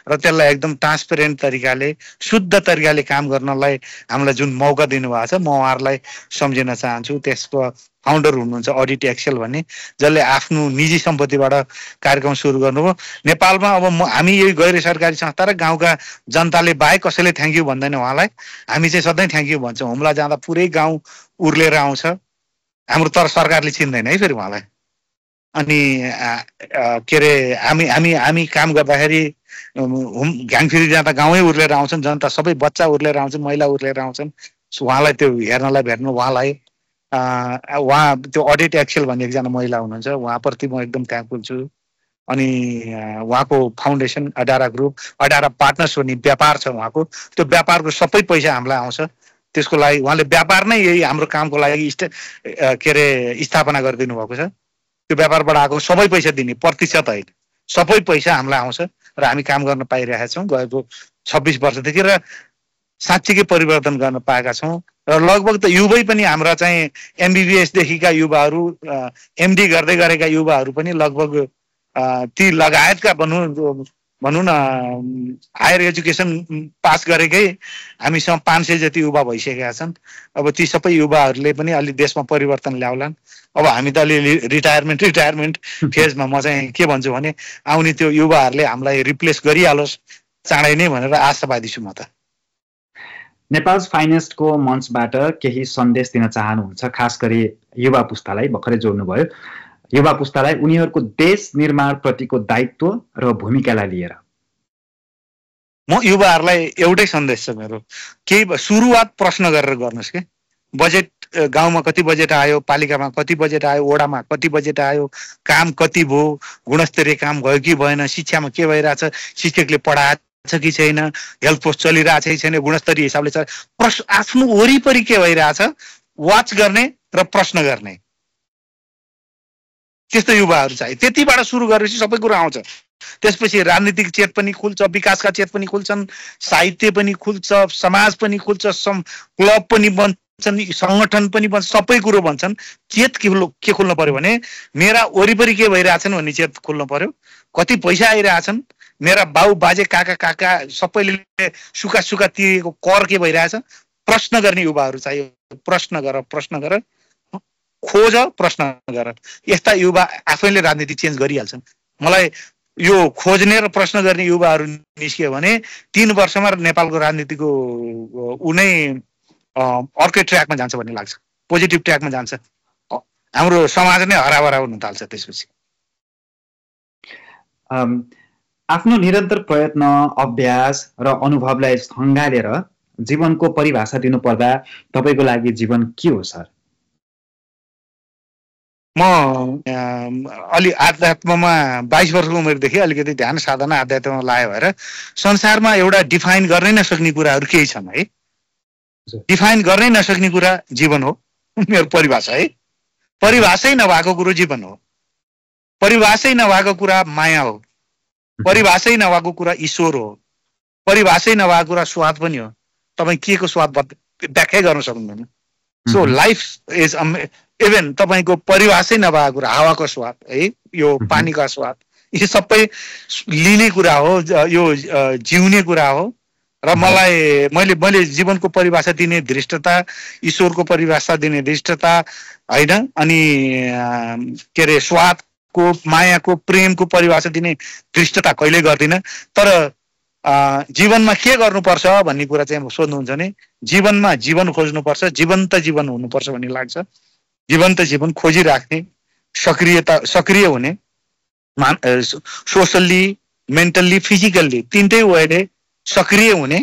[SPEAKER 2] र त्यसलाई एकदम ट्रान्सपेरेन्ट तरिकाले शुद्ध तरिकाले काम गर्नलाई हामीलाई जुन मौका दिनुभएको छ, म उहाँहरूलाई सम्झिन चाहन्छु। त्यसको फाउन्डर हुनुहुन्छ अडिट एक्सेल भन्ने, जसले आफ्नो निजी सम्पत्तिबाट कार्यक्रम सुरु गर्नुभयो। नेपालमा अब हामी यही गैर सरकारी संस्था र गाउँका जनताले बाहेक कसैले थ्याङ्क यू भन्दैन उहाँलाई। हामी चाहिँ सधैँ थ्याङ्क यू भन्छौँ। हुम्ला जाँदा पुरै गाउँ उर्लेर आउँछ हाम्रो, तर सरकारले चिन्दैन है फेरि उहाँलाई। अनि के अरे हामी काम गर्दाखेरि घ्याङफेदी जाँदा गाउँै उर्लेर आउँछन्, जनता सबै बच्चा उर्लेर आउँछन्, महिला उर्लेर आउँछन्। उहाँलाई त्यो हेर्नलाई भेट्नु, उहाँलाई उहाँ त्यो अडिट एक्सेल भन्ने एकजना महिला हुनुहुन्छ, उहाँप्रति म एकदम थ्याङ्कफुल छु। अनि उहाँको फाउन्डेसन अडारा ग्रुप, अडारा पार्टनर्स भन्ने व्यापार छ उहाँको, त्यो व्यापारको सबै पैसा हामीलाई आउँछ। त्यसको लागि उहाँले व्यापार नै यही हाम्रो कामको लागि के अरे स्थापना गरिदिनु भएको छ। त्यो व्यापारबाट आएको सबै पैसा दिने, प्रतिशत होइन, सबै पैसा हामीलाई आउँछ र हामी काम गर्न पाइरहेका छौँ गएको 26 वर्षदेखि र साँच्चीकै परिवर्तन गर्न पाएका छौँ। र लगभग त युवै पनि हाम्रा चाहिँ MBBS देखिका युवाहरू, MD गर्दै गरेका युवाहरू पनि लगभग ती लगायतका भनौँ न हायर एजुकेसन पास गरेकै हामीसँग 500 जति युवा भइसकेका छन्। अब ती सबै युवाहरूले पनि अलि देशमा परिवर्तन ल्याउलान्। अब हामी त अलि रिटायरमेन्ट फेजमा, म चाहिँ के भन्छु भने आउने त्यो युवाहरूले हामीलाई रिप्लेस गरिहालोस् चाँडै नै भनेर आशावादी छु म त।
[SPEAKER 3] नेपाल फाइनेस्टको मञ्चबाट केही सन्देश दिन चाहनुहुन्छ, खास गरी युवा पुस्तालाई? भर्खरै जोड्नुभयो, युवा पुस्तालाई उनीहरूको देश निर्माण प्रतिको दायित्व र भूमिकालाई लिएर।
[SPEAKER 2] म युवाहरूलाई एउटै सन्देश छ मेरो, केही सुरुवात प्रश्न गरेर गर्नुहोस् के। बजेट गाउँमा कति बजेट आयो, पालिकामा कति बजेट आयो, वडामा कति बजेट आयो, काम कति भयो, गुणस्तरीय काम भयो कि भएन, शिक्षामा के भइरहेछ, शिक्षकले पढाएछ कि छैन, हेल्थ पोस्ट चलिरहेछ कि छैन, गुणस्तरीय हिसाबले छ, आफ्नो वरिपरि के भइरहेछ वाच गर्ने र प्रश्न गर्ने, त्यस्तो युवाहरू चाहिँ। त्यतिबाट सुरु गरेपछि सबै कुरा आउँछ। त्यसपछि राजनीतिक चेत पनि खुल्छ, विकासका चेत पनि खुल्छन्, साहित्य पनि खुल्छ, समाज पनि खुल्छ, क्लब पनि बन्छन्, सङ्गठन पनि बन्छ, सबै कुरो बन्छन्। चेत के खुल्नु पर्यो भने मेरा वरिपरि के भइरहेछन् भन्ने चेत खुल्नु पर्यो। कति पैसा आइरहेछन्, मेरा बाउ बाजे काका सबैले सुका तिरेको कर के भइरहेछ, प्रश्न गर्ने युवाहरू चाहियो। प्रश्न गर, खोज, प्रश्न गर। यस्ता युवा आफैले राजनीति चेन्ज गरिहाल्छन्। मलाई यो खोज्ने र प्रश्न गर्ने युवाहरू निस्कियो भने 3 वर्षमा नेपालको राजनीतिको उनै अर्कै ट्र्याकमा जान्छ भन्ने लाग्छ, पोजिटिभ ट्र्याकमा जान्छ। हाम्रो समाज नै हराभरा हुन थाल्छ त्यसपछि।
[SPEAKER 3] आफ्नो निरन्तर प्रयत्न, अभ्यास र अनुभवलाई सँगालेर जीवनको परिभाषा दिनुपर्दा तपाईँको लागि जीवन के हो सर?
[SPEAKER 2] म अलि आध्यात्ममा 22 वर्षको उमेरदेखि अलिकति ध्यान साधना आध्यात्ममा लाग्यो भएर संसारमा एउटा डिफाइन गर्नै नसक्ने कुराहरू केही छन् है। डिफाइन गर्नै नसक्ने कुरा जीवन हो, मेरो परिभाषा है। परिभाषै नभएको कुरो जीवन हो, परिभाषै नभएको कुरा माया हो, परिभाषै नभएको कुरा ईश्वर हो, परिभाषै नभएको कुरा स्वाद पनि हो। तपाईँ के को स्वाद व्याख्या गर्न सक्नुहुन्न। सो लाइफ इज इभन तपाईँको परिभाषै नभएको कुरा, हावाको स्वाद है, यो पानीका स्वाद, यी सबै लिने कुरा हो, यो जिउने कुरा हो। र मैले जीवनको परिभाषा दिने धृष्टता, ईश्वरको परिभाषा दिने धृष्टता होइन, अनि के अरे स्वादको, मायाको, प्रेमको परिभाषा दिने धृष्टता कहिल्यै गर्दिनँ। तर जीवनमा के गर्नुपर्छ भन्ने कुरा चाहिँ सोध्नुहुन्छ भने जीवनमा जीवन खोज्नुपर्छ, जीवन्त जीवन हुनुपर्छ भन्ने लाग्छ। जीवन्त जीवन खोजिराख्ने, सक्रिय हुने, सोसल्ली, मेन्टल्ली, फिजिकल्ली तिनटै वेले सक्रिय हुने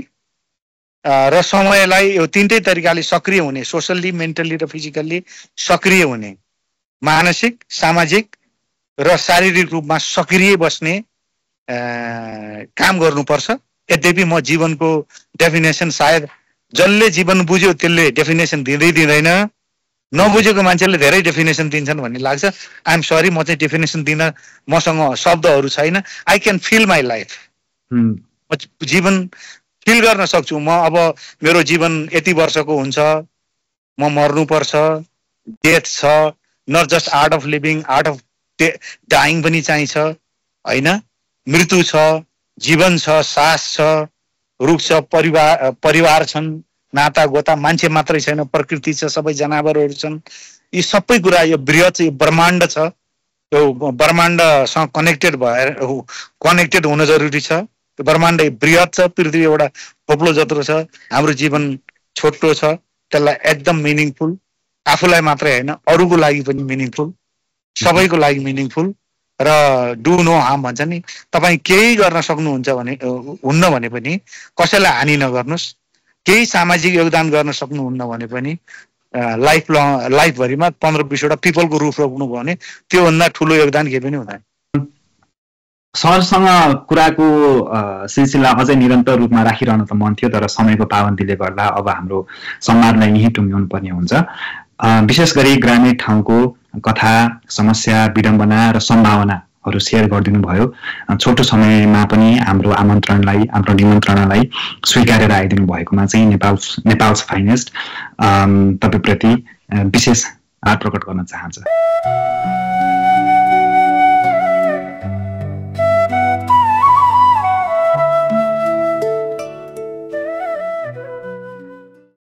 [SPEAKER 2] र समयलाई यो तिनटै तरिकाले सक्रिय हुने, सोसल्ली, मेन्टल्ली र फिजिकल्ली सक्रिय हुने, मानसिक, सामाजिक र शारीरिक रूपमा सक्रिय बस्ने काम गर्नुपर्छ। यद्यपि म जीवनको डेफिनेसन सायद जसले जीवन बुझ्यो त्यसले डेफिनेसन दिँदैन, नबुझेको मान्छेले धेरै डेफिनेसन दिन्छन् भन्ने लाग्छ। आइएम सरी, म चाहिँ डेफिनेसन दिन मसँग शब्दहरू छैन। I can fill my life, जीवन फिल गर्न सक्छु। म अब मेरो जीवन यति वर्षको हुन्छ, म मर्नुपर्छ, डेथ छ, not just art of living, art of dying पनि चाहिन्छ होइन, मृत्यु छ, जीवन छ, सास छ, रुख छ, परिवार छन्, नाता गोता, मान्छे मात्रै छैन, प्रकृति छ, सबै जनावरहरू छन्। यी सबै कुरा, यो बृहत यो ब्रह्माण्ड छ, यो ब्रह्माण्डसँग कनेक्टेड हुन जरुरी छ। ब्रह्माण्ड बृहत छ, पृथ्वी एउटा थोप्लो जत्रो छ, हाम्रो जीवन छोटो छ, त्यसलाई एकदम मिनिङफुल, आफूलाई मात्रै होइन अरूको लागि पनि मिनिङफुल, सबैको लागि मिनिङफुल। र डु नो हार्म भन्छ नि, तपाईँ केही गर्न सक्नुहुन्छ भने हुन्न भने पनि कसैलाई हानि नगर्नुहोस्, केही सामाजिक योगदान गर्न सक्नुहुन्न भने पनि लाइफभरिमा 15-20वटा पिपलको रुख रोप्नु भयो भने त्योभन्दा ठुलो योगदान केही पनि हुँदैन।
[SPEAKER 3] सरसँग कुराको सिलसिला अझै निरन्तर रूपमा राखिरहन त मन थियो, तर समयको पाबन्दीले गर्दा अब हाम्रो संवादलाई यहीँ टुङ्ग्याउनु पर्ने हुन्छ। विशेष गरी ग्रामीण ठाउँको कथा, समस्या, विडम्बना र सम्भावनाहरू सेयर गरिदिनु भयो। छोटो समयमा पनि हाम्रो निमन्त्रणालाई स्वीकारेर आइदिनु भएकोमा चाहिँ नेपाल्स फाइनेस्ट तपाईँप्रति विशेष आभार प्रकट गर्न चाहन्छ।